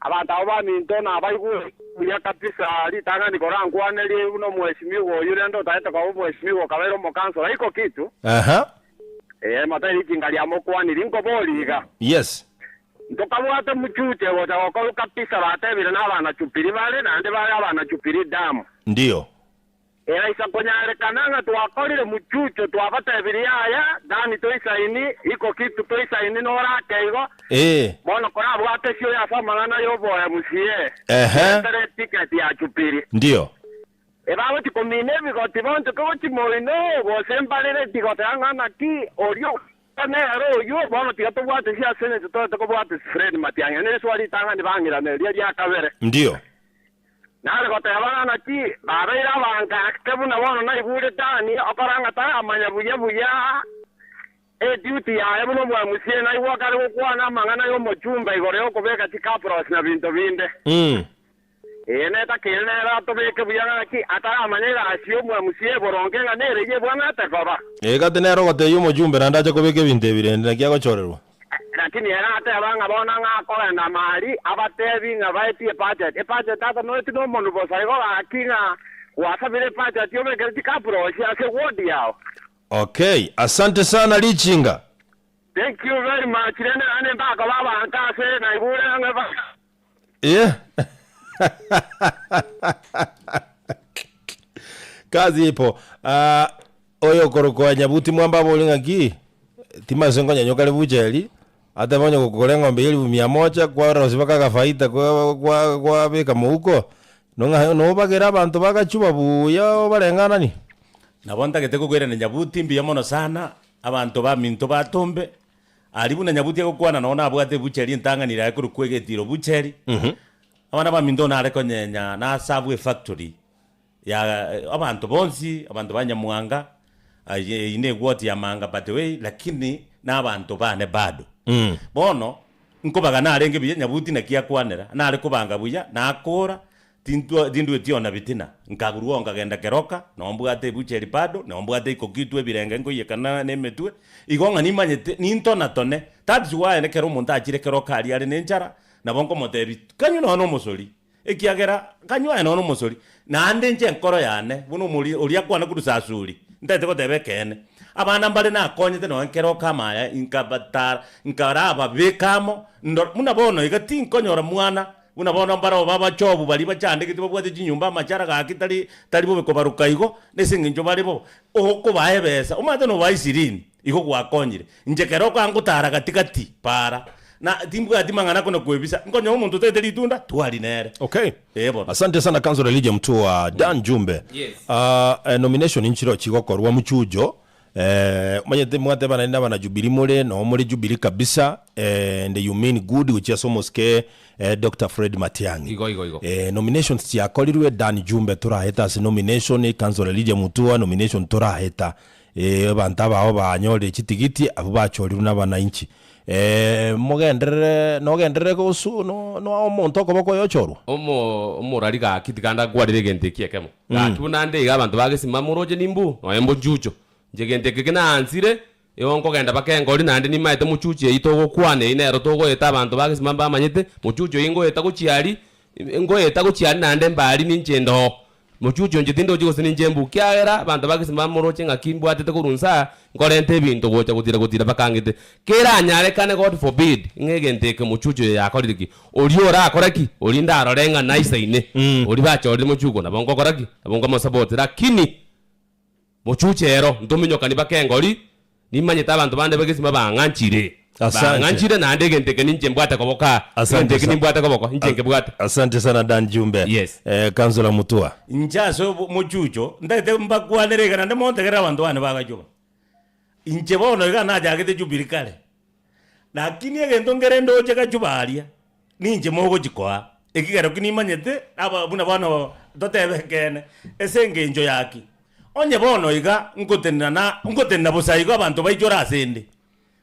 Abanto abwo baminto nabaigure buya kabisa ritang'ani korankwanerie buna omweshimiwa oyio rende otagete koba omweshimiwa okabeire omokansora iko kitu. Aha. Ee, motari richinga riamokwaniri nkobori iga. Yes. Ntokabwate muchuche gocha gokorwa kabisa batebire nabana chupiri bare naende bare abana chupiri damu. Ndio. Eraisa konyarekana ng'a twakorire muchucho twabatebirie yaya, Dani toisaini, iko kitu toisaini norake igo, Ee. bono korabwate esioyo ase amang'ana y'oboemusie, Ehe. etere etiketi ya chupiri. Ndio. Ebagochi komina ebigoti bonchoke gochia moino, gose mbarere tigoteba ng'a naki oria ogocha nere oyio, bono tiga tobwate ase engencho toete kobwate Fred Matiang'i. Neriswa ritang'ani bang'irane riria ria kabere. Ndio. Nare goteba ng'a naki babeire abanto ake buna bono naigure Dani okora ng'a taramanya buya buya eduty yaye buna omwamusie, naigwe akare gokwana amang'ana y'omochumba igoro y'okobeka chikapros na binto binde. Ee, netakire nere atobeke buya gaki, ataramanya egasi y'omwemusia eboronge ng'a nereyia ebwenerete koba. Ee, gati nere ogotebia omojumbe naende ache kobeka ebinto ebi rende, naki agochorerwa. Lakini ere ateba ng'a bono ng'a akogenda amari, abatebi ng'a baetie ebudget. Ebudget tata noeti nomonwe bosa igo gaki ng'a gwasabire ebudget obekere chikapurosi ase ward yao. Okay, asante sana Richinga. Thank you very much rende naende mbakoba abanto ase naigure ng'a ba. Yeah. Kazi ipo. Ah, oyo okorokwa Nyabuti Mwamba abori ng'aki, timanyete nkonyanyoka are bucheri, atebe onye gokogora eng'ombe ya elifu mia moja, kwarosia mpaka agafaida kwa kwa kwabeka mouko, nong'a nobagere abanto bagachuba buya obareng'ananie. Nabo ntagete kokoirania Nyabuti mbuya mono sana, abanto baminto batombe, Aria buna Nyabuti agokwana noo nabwate ebucheri entang'ani yaye korokwa egetiro bucheri. Abana baminto nare konyenya nasabwe efactory ya abanto bonsi, abanto ba Nyamwanga, aye eyio ne eward ya Manga by the way, lakini na abanto bane bado. Bono, nkobaga narenge buya Nyabuti naki akwanera, nare kobanga buya, nakora, Tintwa tindweti ona bitina, nkagurwa oo nkagenda keroka, noo mbwate ebucheri bado, noo mbwate ikokitwa ebirenge nkoiyeka na nemetwe, igo ng'a nimanyete nintonatone. That's why nekero omonto achire keroka aria are nenchara, nabo nkomotebi, kanywe nonya na omosori, ekiagera kanywe aye nonya na omosori. Naende inche enkoro yane, buna omori oria akwana korwa sasuri, ntagete goteba ekeene, abana mbare nakonyete nonya nkeroka amaya nkabatara nkarababeka amo, ndo buna bono iga tinkonyora mwana Buna bono mbarabwo b'abachobu baria bachandegete babwate chinyomba amachara gaki tari tari bobe kobaruka igo, nase engencho bare bo okobaa ebesa, omanyete nobaa isirini, igo gwakonyire. Inche kero okangotara gati gati para, na timbwati mang'ana kona kwebisa, nkonyora omonto otaete ritunda, twari nere. Okay. Ee bono. Asante sana Councillor Elijah Mutua Dan Jumbe. Yes. Ah, eh, nomination nchiro chigokorwa muchujo Eh, omanyete mwateba naende abana Jubilee more, noo more Jubilee kabisa, eh, and you mean good gochia ase omosike eh, Doctor Fred Matiang'i. Igo, igo, igo. Eh, nominations chiakorirwe, Dan Jumbe torahete ase nomination, Councillor Lydia Mutua nomination toraheta. Eh, abanto abao banyorire chitigiti, abwo bachorirwe na abananchi. Eh, mogenderere, nogenderere gosu no no omonto okoboko oyochorwa? Omo omorari gaki tiga ndakwarire egento eki ekemo. Gaki buna nde iga abanto bagesima moroche nimbu, nonya mbochucho. Inche gento eke kinaansire, igo nkogenda mpaka engori naende nimaete mochucho eyio togokwana eyio nero togoeta abanto bagesima mbamanyete, mochucho oyio ngoeta gochia aria, ngoeta gochia aria naende mba aria ninche inde oo. Mochucho inche tindochi gose ninche mbu, kiagera abanto bagesima moroche ng'aki mbwatete korwa inse aa, nkorenta ebinto gocha gotira gotira mpaka ng'ite. Keranyarekane God forbid, ng'a egento eke mochucho oyo yakorire ki? Oria orakore ki? Oria ndarore ng'a naisaine, oria bachorire mochuko nabo ngokora ki? Nabo nkomosupport. Lakini mochucho ero ntominyokani mpaka engori, nimanyete abanto bande b'egesima bang'anchire, Asante. bang'anchire naende egento eke ninche mbwate koboko aa, Asante egento eke sa- nimbwate koboko, inche nkebwate. Asante sana Dan Jumbe. Yes. Eh, Councillor Mutua. Inche ase obo- mochucho, ntagete mbakwanere iga naende montegerere abanto bane bagachoba. Inche bono iga nachagete Jubilee kare, Lakini egento nkere ndoche gachuba aria, ninche mogochi koa, ekigero ki nimanyete aba buna bono totebe ekeene, ase engencho ya ki? Onye bono iga nkotenena na nkotenena bosa igo abanto baichore ase 'nde,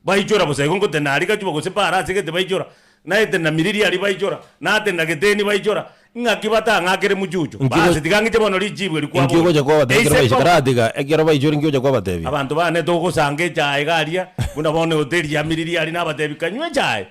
baichora bosa igo nkotenena aria gachuba gose para ase gete baichora, naetenena miriri aria baichora, natenena geteni baichora, ng'aki batang'akere mochucho? Inki Basi tiga ng'iche bono richibu eri Inki kwaboria. ogocha kwabatebia ekero Eise baisha koba. karatiga ekero baichore inki ogocha kwabatebia? Abanto bane togosanga echae iga aria, buna bono ehoteli ya Miriri aria nabatebi kanywe echae,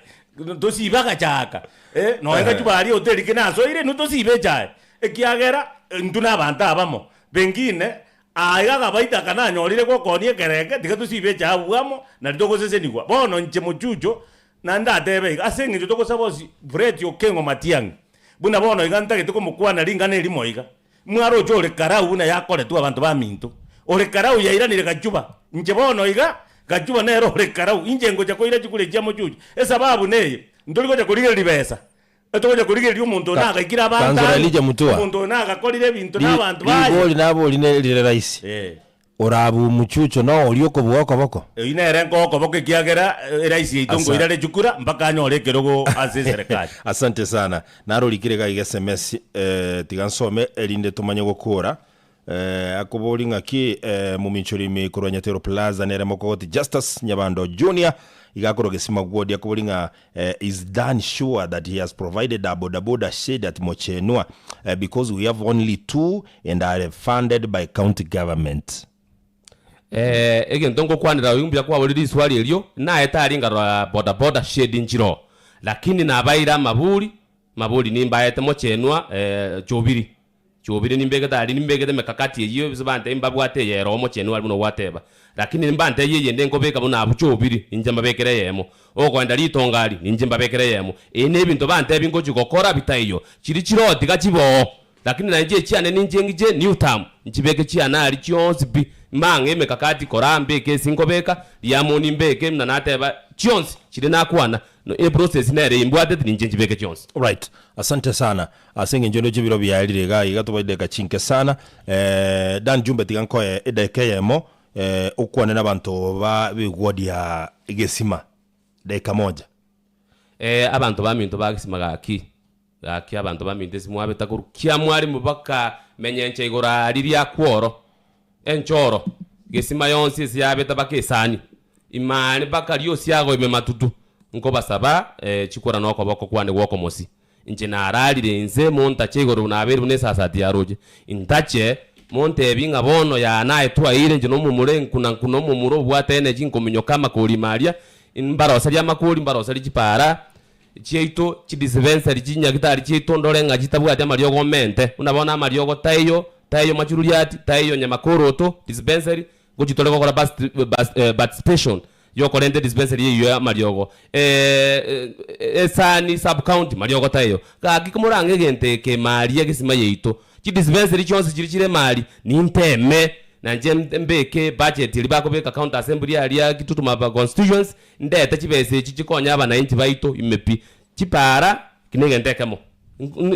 tosibe agachaaka, eh, nonya gachuba aria ehoteli ki nasoire inwe tosibe echae, ekiagera intwe na abanto abamo, pengine aa iga akabaita aka nanyorire gokoonia ekerenge, tiga tosibe echae abwo amo, nari togosesenigwa. Bono inche mochucho, naende ndatebe iga, ase eng'encho togosaba osi Fred Okeng'o Matiang'i, buna bono iga ntagete komokwana ring'ana erimo iga, Mwaroche ore Karau buna yakoretwe abanto baminto. Ore Karau yairanire Gachuba. Inche bono iga, Gachuba nere ore Karau. Inche ngocha koira chikura echi amochuchu. Esababu neye, ntori gocha korigereria besa. Etogocha korigereria omonto oyo nagaikire abanto Councillor ang'e, Elijah Mutua. omonto oyo nagakorire ebinto nabanto baye. Ribori nabori ne rire rahisi. Eh. Orabu omochucho no oria okobua okoboko. Eyio nere nkoa okoboko ekiagera eraisi yaito Asa. nkoirare chikura mpaka anyore ekerogo ase eserekari. Asante sana. Narorikire iga iga SMS eh, tiga nsome erinde tomanye gokora. Eh, akobori ng'aki eh, mominchori ime korwa Nyatero Plaza nere mokogoti Justus Nyabando Junior. Iga akorwa Gesima Ward akobori ng'a is Dan sure that he has provided a bodaboda shed at Mochenwa because we have only two and are funded by county government. Egento ngokwanera oyio mbuya kwaborire riswali erio, naye tari ngarora bodaboda shed nchiroo, lakini nabaire amaburi, maburi nimbaete Mochenwa chobiri. Chiobire nimbegete aria, nimbegete emekakati eyio, ase bantebie mbabwate eyero omochenu aria buna ogwateba. Lakini mbantebie eyende nkobeka buna abwo chiobiri, ninche mbabekere eyemo. Okoenda ritongo aria, ninche mbabekere eyemo. Eye nebinto bantebie ngochia gokora bitaiyo. Chiria chiroo tiga chibe oo. Lakini nainche echiane ninche ng'iche new term, nchibeke chiane aria chionsi pi, mbang'e emekakati kora mbeke ase nkobeka, riamoni mbeke, buna nateba, chionsi chiria nakwana, eprocess nere imbwateti ninche nchibeke chionsi. Right. Asante sana. Ase engencho ndoche ebiro biaerire iga iga tobwate chidakika chinke sana. Eh, Dan Jumbe tiga nkoe edakika eyemo eh, okwane nabanto ba b'eward ya Gesima. Dakika moja. Eh, abanto baminto ba Gesima gaki, gaki abanto baminto ase mwabeta korwa kiamwarimu baka menyencha igoro aria riakworo, enchoro, Gesima yonsi ase yabeta baka esani, imani baka riosiago ime matutu, nkobasaba eh, chikura nokoboko kwane gwokomosi. Inche nararire inse, montache igoro nabeire buna esasati ya roche. Intache, montebie ng'a bono yaa naye twaeire inche nomomura enkuna nkuna omomura obwate energy nkominyoka amakori ime aria, mbaroserie amakori, mbaroserie chipaara chiaito, chidispensary chinyagitari chiaito ndore ng'a chitabwati amariogo omente, buna bono amariogo taiyo, taiyo machururiati, taiyo nyamakoroto dispensary, Ngochia tore gokora participation yokorenta edispensary eyio ya mariogo esani sub county mariogo taiyo. Gaki komorang'e egento eke maria egesima yaito, chidispensary chionsi chiria chire mari ninteme nainche mbeke budget eria bakobeka county assembly aria Kitutu Maba constituency ndete chibesa echi chikonye abanainchi baito ime pi. Chipara eki negento ekemo,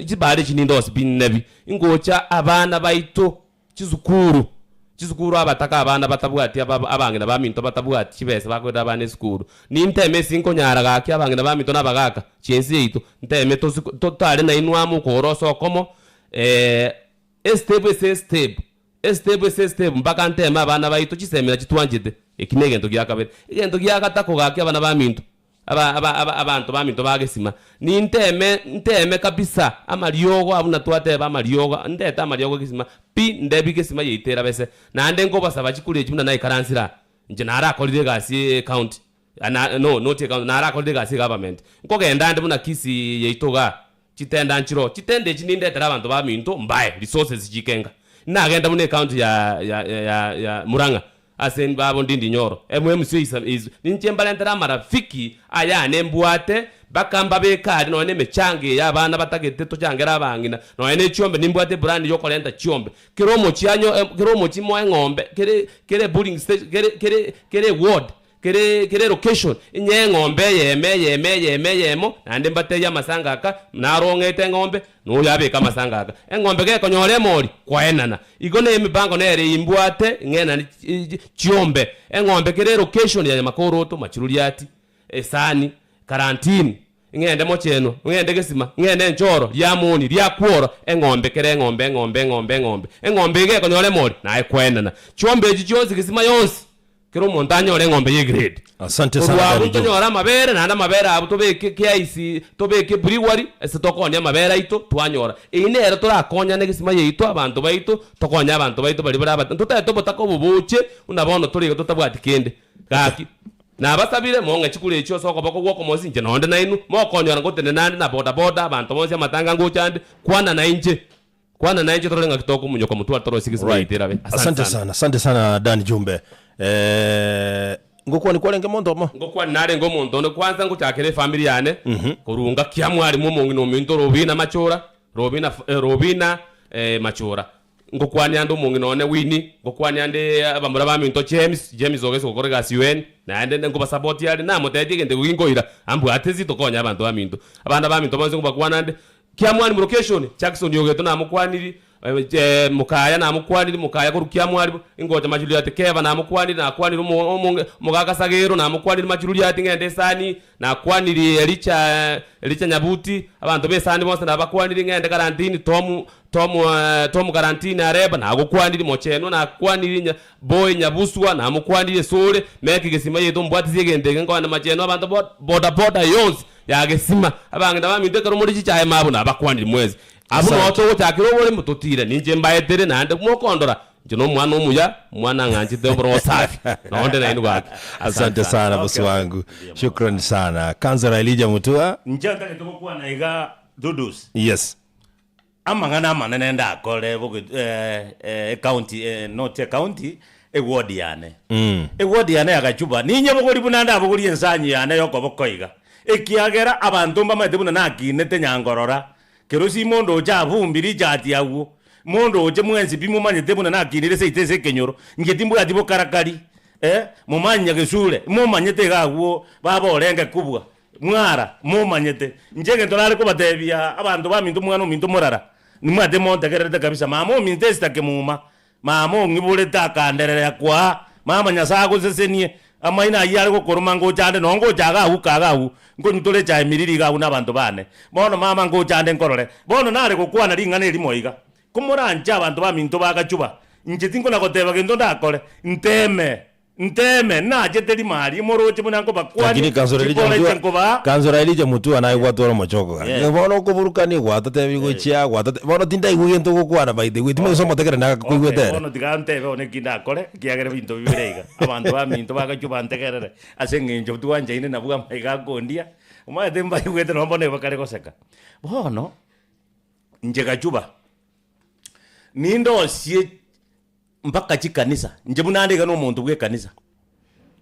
chipara echi ninde pi nebi, ingocha abana baito Chisukuru, chisukuru abataka abana batabwati aba abang'ina baminto batabwati chibesa bakoirera abana esukuru. Ninteme ase nkonyara gaki abang'ina baminto na abagaka chiense yaito, nteme tosi totare nainwe amo okogoro ase okomo estep ase estep, estep ase estep mpaka nteme abana baito chisemi nachi twanchete. Eki na egento gia kabere. Egento gia gatato gaki abana baminto, Aba, aba, aba, abanto baminto ba gesima, ninteme, nteme kabisa amariogo abwo buna twateba amariogo, ndete amariogo egesima pi, ndebi gesima yaito erabese. Naende nkobasaba chikura echi buna naikaransire aa, inche narakorire egasi ecounty, na, no, not ecounty, narakorire egasi egovernment. Nkogenda ande buna Kisii yaito igaa, chitenda nchiroo, chitenda echi nindetere abanto baminto mbae resources chikenga. Nagenda buna ecounty ya, ya, ya, ya Murang'a, Ase babo ndindi nyoro MMC is is ninche mbarentere amarafiki ayane mbwate mpaka mbabeke aria nonya nemechango eye abana batagete tochangere abang'ina nonya ne chiombe nimbwate eplan yokorenta chiombe kera omochie anyo kera omochie moe eng'ombe kere kere polling station kere kere kere eward kere kere elocation inye eng'ombe eyemo eyemo eyemo eyemo naende mbatebie amasanga aka narong'ete eng'ombe Noyo abeke amasanga aka, eng'ombe gekonyora emori, kwaenana. Igo nemipango nere imbwate ng'enane chiombe. Eng'ombe kere elocation ya Nyamakoroto, Machururiati, Esani, Karantini, ng'ende Mochenwa, ng'ende Gesima, ng'ende Enchoro, Riamoni, Riakworo, eng'ombe kere eng'ombe eng'ombe eng'ombe eng'ombe. Eng'ombe iga ekonyora emori, naye kwaenana. Chiombe echi chionsi Gesima yonsi. Kera omonto anyore eng'ombe y'egrade. Asante sana Korwa abwo Daddy Joe. tonyore amabere, naende amabere abwo tobeke KIC, tobeke brewery, ase tokonia amabere aito, twanyora. Eyio nero torakonyane egesima yaito, abanto baito, tokonye abanto baito baria bare abata ntotaete obotaka obo boche, buna bono tore iga totabwati kende. Gaki, nabasabire, mong'e chikura echio ase okoboko gw'okomosi, inche nonde nainwe, mokonyora ngotenena ande na bodaboda, abanto bonsi amatanga ngocha ande, kwana nainche. Kwana nainche torore ng'aki tokomonyoka motware torosie gesima Right. yaito erabe. Asante Asante sana. sana, asante sana Dan Jumbe. Eh, ngokwani kwarenge monto omo? Ngokwani narenge omonto onde kwanza ngochakera efamiri yane korunga kiamwarimu omong'ina ominto Robina Machora, Robina eh, Robina eh, Machora. Ngokwani ande omong'ina one Winnie, ngokwani ande abamura baminto James, James ogese gokora egasi UN, naende nkobasapoti are, namotebetie egento ekio ginkoira, ambwate ase tokonye abanto baminto. Abana baminto bonsi nkobakwana ande, Kiamwani location, Jackson Ogeto namokwaniri, Mokaya namokwanire, mokaya korwa Kiamwaribo, ingocha Machururiati Keba namokwanire, nakwanire omo omonge omogaka Sagero namokwanire Machururiati ng'ende esani, nakwanirie Elija Elija Nyabuti, abanto b'esani bonsi nabakwanirie ng'ende Karantini, Tom Tom Tom Karantini Areba nagokwanirie, Mochenwa nakwanirie nya Boy Nyabuswa namokwanirie esore, Meki Gesima yaito mbwatisie egento eke nkoenda Machenwa abanto bo boda boda yonsi ya Gesima, abang'ina baminto ekero more chichae mabo nabakwanirie mwensi. Abwo noo Asante. togochakera oboremo totiire, ninche mbaetere naende mokondora, inche nomwana omuya, omwana ang'anchete oboro osafi, nonde nainwe gaki. Asante sana bosi wangu. Shukran sana. Councillor Elijah Mutua. Inche ntagete gokwana iga Dudus. Yes. Amang'ana amanene ndakore boge ecounty not ecounty eward yane. Eward yane ya Gachuba ninyebogori buna ndabogorie ensanyi yane yokoboko iga, ekiagera abanto mbamaete buna nakinete nyangorora. Kerosi monto oche abumbi richati agwo, monto oche mwensi pi momanyete buna nakinire seito ase ekenyoro, inche timbwati bokarakari eh, momanye nyagesure, momanyete iga agwo baba orenge kobua. Mwara, momanyete. Inche egento nare kobatebia abanto baminto omwana ominto morara, nimwate montegererete kabisa, mama ominto Esther Kemuma, mama ong'iborete akandererea kwaa, mama Nyasae agosesenie, amaino ayio are gokoroma ngocha ande nonye ngocha iga agwo kaga agwo, nkonywa echae emiriri iga agwo na abanto bane. Bono mama ngocha ande nkorore. Bono nare gokwana ring'ana erimo iga, komoranche abanto baminto bagachuba, inche tinkona goteba gento ndakore, nteeme. Nteeme, nachete rimaaria, moroche buna nkobakwania, Lakini Councillor Elijah chikora eche Mutua, nkobaa. Councillor Elijah Mutua naye gwatwara omochoko gaki. Yes. Bono okoburukania gwatotebirie gochia gwatote bono tindaigwa gento ogokwana by the way timanyeti gose omotegereri naye Okay, akoigwete ere. bono tiga ntebe bono eki ndakore, ekiagera ebinto bibere iga, abanto baminto bagachia bantegerere ase eng'encho twanchaine nabwo amaiga akondia, omanyete mbaigwete nonye bono bakare goseka. Bono, inche Gachuba, nindosie Mpaka chikanisa, inche buna ande iga nomonto bw'ekanisa,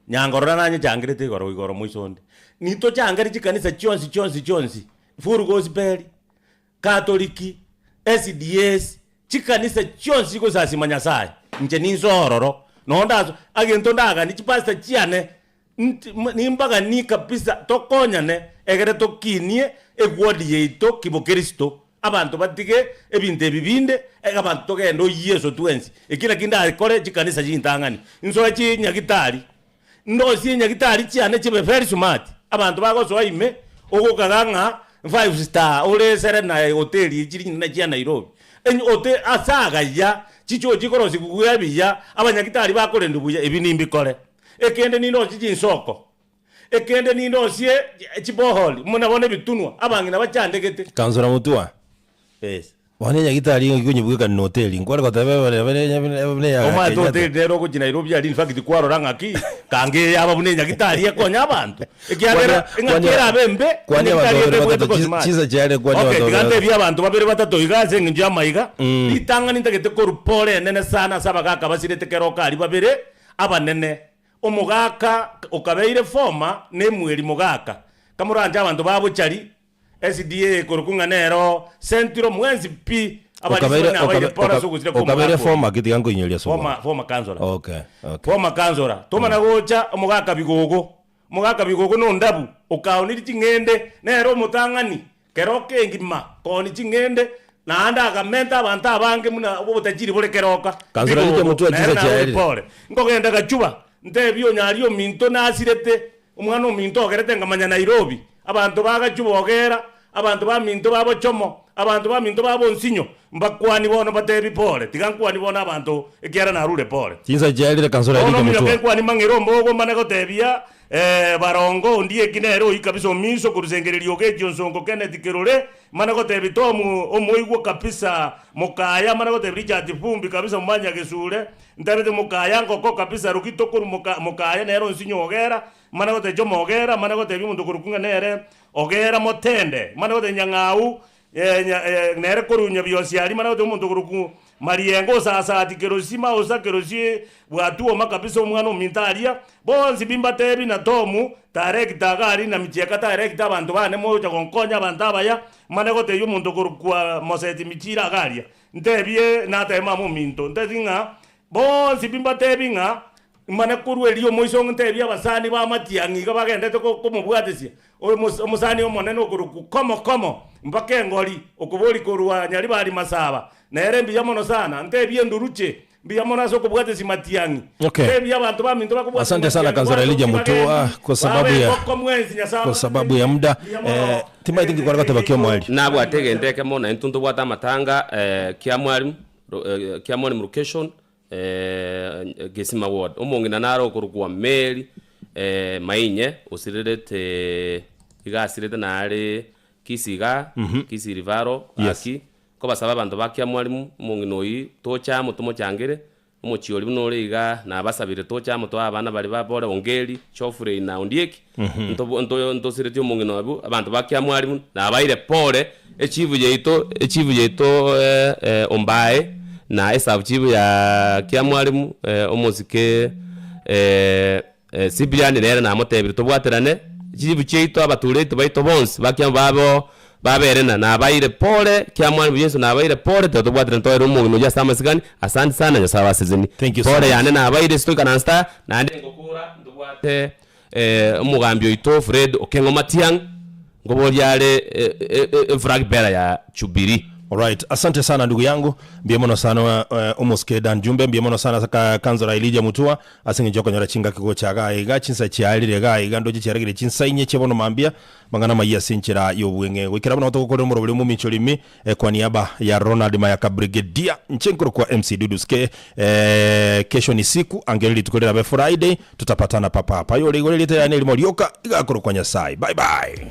nyankorora nanyechangerete igoro igoro moiso onde. Nitochangere chikanisa chionsi chionsi chionsi, full gospel, katoliki, SDAs, chikanisa chionsi chigosasima Nyasaye, inche ninse ororo, nonye ndaso agento ndaganie chipastor chiane, nti nimbaganie kabisa tokonyane egere tokinie eward yaito kibokristo. Abanto batige ebinto ebi binde, abanto togende o Yeso twensi. Eki naki ndakore chikanisa chintang'ani, nsoe chinyagitari, ndosie enyagitari chiane chibe very smart, abanto bagosoa ime, ogokaga ng'a five star ore Serena hoteli chiri chinene chia Nairobi. Enye ote ase agaya, chichoo chikorosigwa buya buya, abanyagitari bakorendwa buya, ebi nimbikore. Ekende nindosie chinsoko. Ekende nindosie chiboholi, buna bono ebitunwa, abang'ina bachandegete. Councillor Mutua, Yes. bono enyagitari ng'aki konyebwekania na hoteli, nkware goteba ebe ebe ebe ebe ya Omanyete Kenyatta. hoteli nere ogochia Nairobi aria in fact kwarora ng'aki kange eye yaba buna enyagitari ekonya abanto. Ekiagera Kwania- eng'aki kwania- erabe embe, kwania enyagitari abanto babere ete ebwate batato, chi- gosmart. chinsa chiare kwania Okay, abanto tiga babere ntebie abanto babere batato iga ase eng'encho y'amaiga, Mm. ritang'ani ntagete korwa pore enene sana ase abagaka basirete keroka aria babere, abanene. Omogaka okabeire former nemweri mogaka kamoranche abanto ba bochari SDA ekorokwa ng'a nero central mwensi pi abarisia Okabeire bari nabaire okabe pore ase oka ogosira kwa okabeire omogaka oria. former ki tiga nkoinyoria ase Former obwango. former councillor. Okay okay. Former councillor tomana gocha omogaka bigogo omogaka bigogo na ondabu okaoniri ching'ende nere omotang'ani Keroka engima, kooni ching'ende, naende akamenta abanto abange buna obotajiri bore keroka. Kansura riche Bigogo, motwe nere chisa naye ore chiaerire. pore. Nkogenda Gachuba, ntebie onyaria ominto nasirete, omwana ominto ogerete nkamanya Nairobi, abanto ba Gachuba ogera, abanto baminto ba Bochomo, abanto baminto ba Bonsinyo, mbakwani bono mbatebi pore. Tiga nkwani bono abanto ekiagera narure pore. Chinsa chiaerire Kansura Bono riche ominyoke motwe. nkwani mang'ere ombogo mane gotebia Barongo ondieki nere oyio kabisa ominso korusengereria ogechi onsongo Kenneth Kerore mane gotebi Tom omoigwa kabisa mokaya mane gotebi Richard Fumbi kabisa omanya gesure ntabete mokaya ngoko kabisa Rugito koru moka mokaya nere onsinyo ogera mane gotebi Jomo ogera mane gotebi omonto okorokwa ng'a nere ogera motende mane gotebi Nyang'au Nere korwa Nyabiosiari mara gotebi omonto okorokwa Mariengo osasati kerosi maosa kerosi bwatuoma kabisa omwana ominto aria bonsi pi mbatebi na Tomu tarekita iga aria na Michieka tarekita abanto bane mogocha gonkonya abanto abaya mane gotebia omonto okorokwa Moseti Michira iga aria ntebie natebe mama ominto ntebie ng'a bonsi pi mbatebi ng'a. Mane korwa erio omoiso ntebie abasani ba matiang'i iga bagendete komobwatesia, omosani omonene okorokwa Komo Komo, mpaka engori, okoboria korwa Nyaribari Masaba, nere mbuya mono sana, ntebie enduruche, mbuya mono ase okobwatesia matiang'i. Okay. Ntebie abanto baminto bakobwatesia Asante sana matiang'i, Kansela Elijah bwanto Mutua bagendi, kwa sababu babe ya engoko mwensi Nyasae kwa sababu ya muda eh, timaeti nki kware goteba kia omweri. Nabwate egento ekemo naintwe ntobwate amatanga eh, kiamwalimu ro- eh, kiamwalimu location Gesima ward. Omong'ina nare okorokwa Mary Mainye osirerete iga asirete nare Kisii igaa, Kisii Referral Yes. aki, nkobasaba abanto ba Kiamwalimu, omong'ina oyio toche amo tomochangere, omochie oria buna ore igaa nabasabire toche amo toe abana baria babore Ongeri, Geoffrey na Ondieki, ntobo nto ntosiretie omong'ina abwo, abanto ba Kiamwalimu nabaire pore. Echifu yaito echifu yaito Ombae na esub chief ya Kiamwalimu omosike Cyprian nere namotebirie tobwaterane chichifu chiaito abatureti baito bonsi ba Kiambu babe babere na nabaire pore Kiamwalimu Yeso nabaire pore tiga tobwaterane toere omong'ina oyio ase amasikani asante sana Nyasaye abasesenie. Thank you so Pore much. yane nabaire ase toikaranse aa naende ngokora ntobwate Omogambi oito Fred Okengo Matiang' nkoboria are eflag bearer ya Jubilee. Alright, asante sana ndugu yangu, mbuya mono sana omosike Dan Jumbe, mbuya mono sana ase Councillor Elijah Mutua ase eng'encho yokonyora chingaki gocha igaa iga, chinsa chiarire igaa iga ndoche chiaregire chinsa inye chia bono mambia, mang'ana amayia ase enchera y'obweng'e. Goikera buna togokorera omorobori omomincha orimi Kwa niaba ya Ronald Mayaka Brigadier, inche nkorokwa MC Dudus K. Eh, kesho ni siku, angere rituko rirabe Friday, tutapatana papa hapa. Ayore igoro erieta riane erimo rioka, iga akorokwa Nyasaye. Bye bye.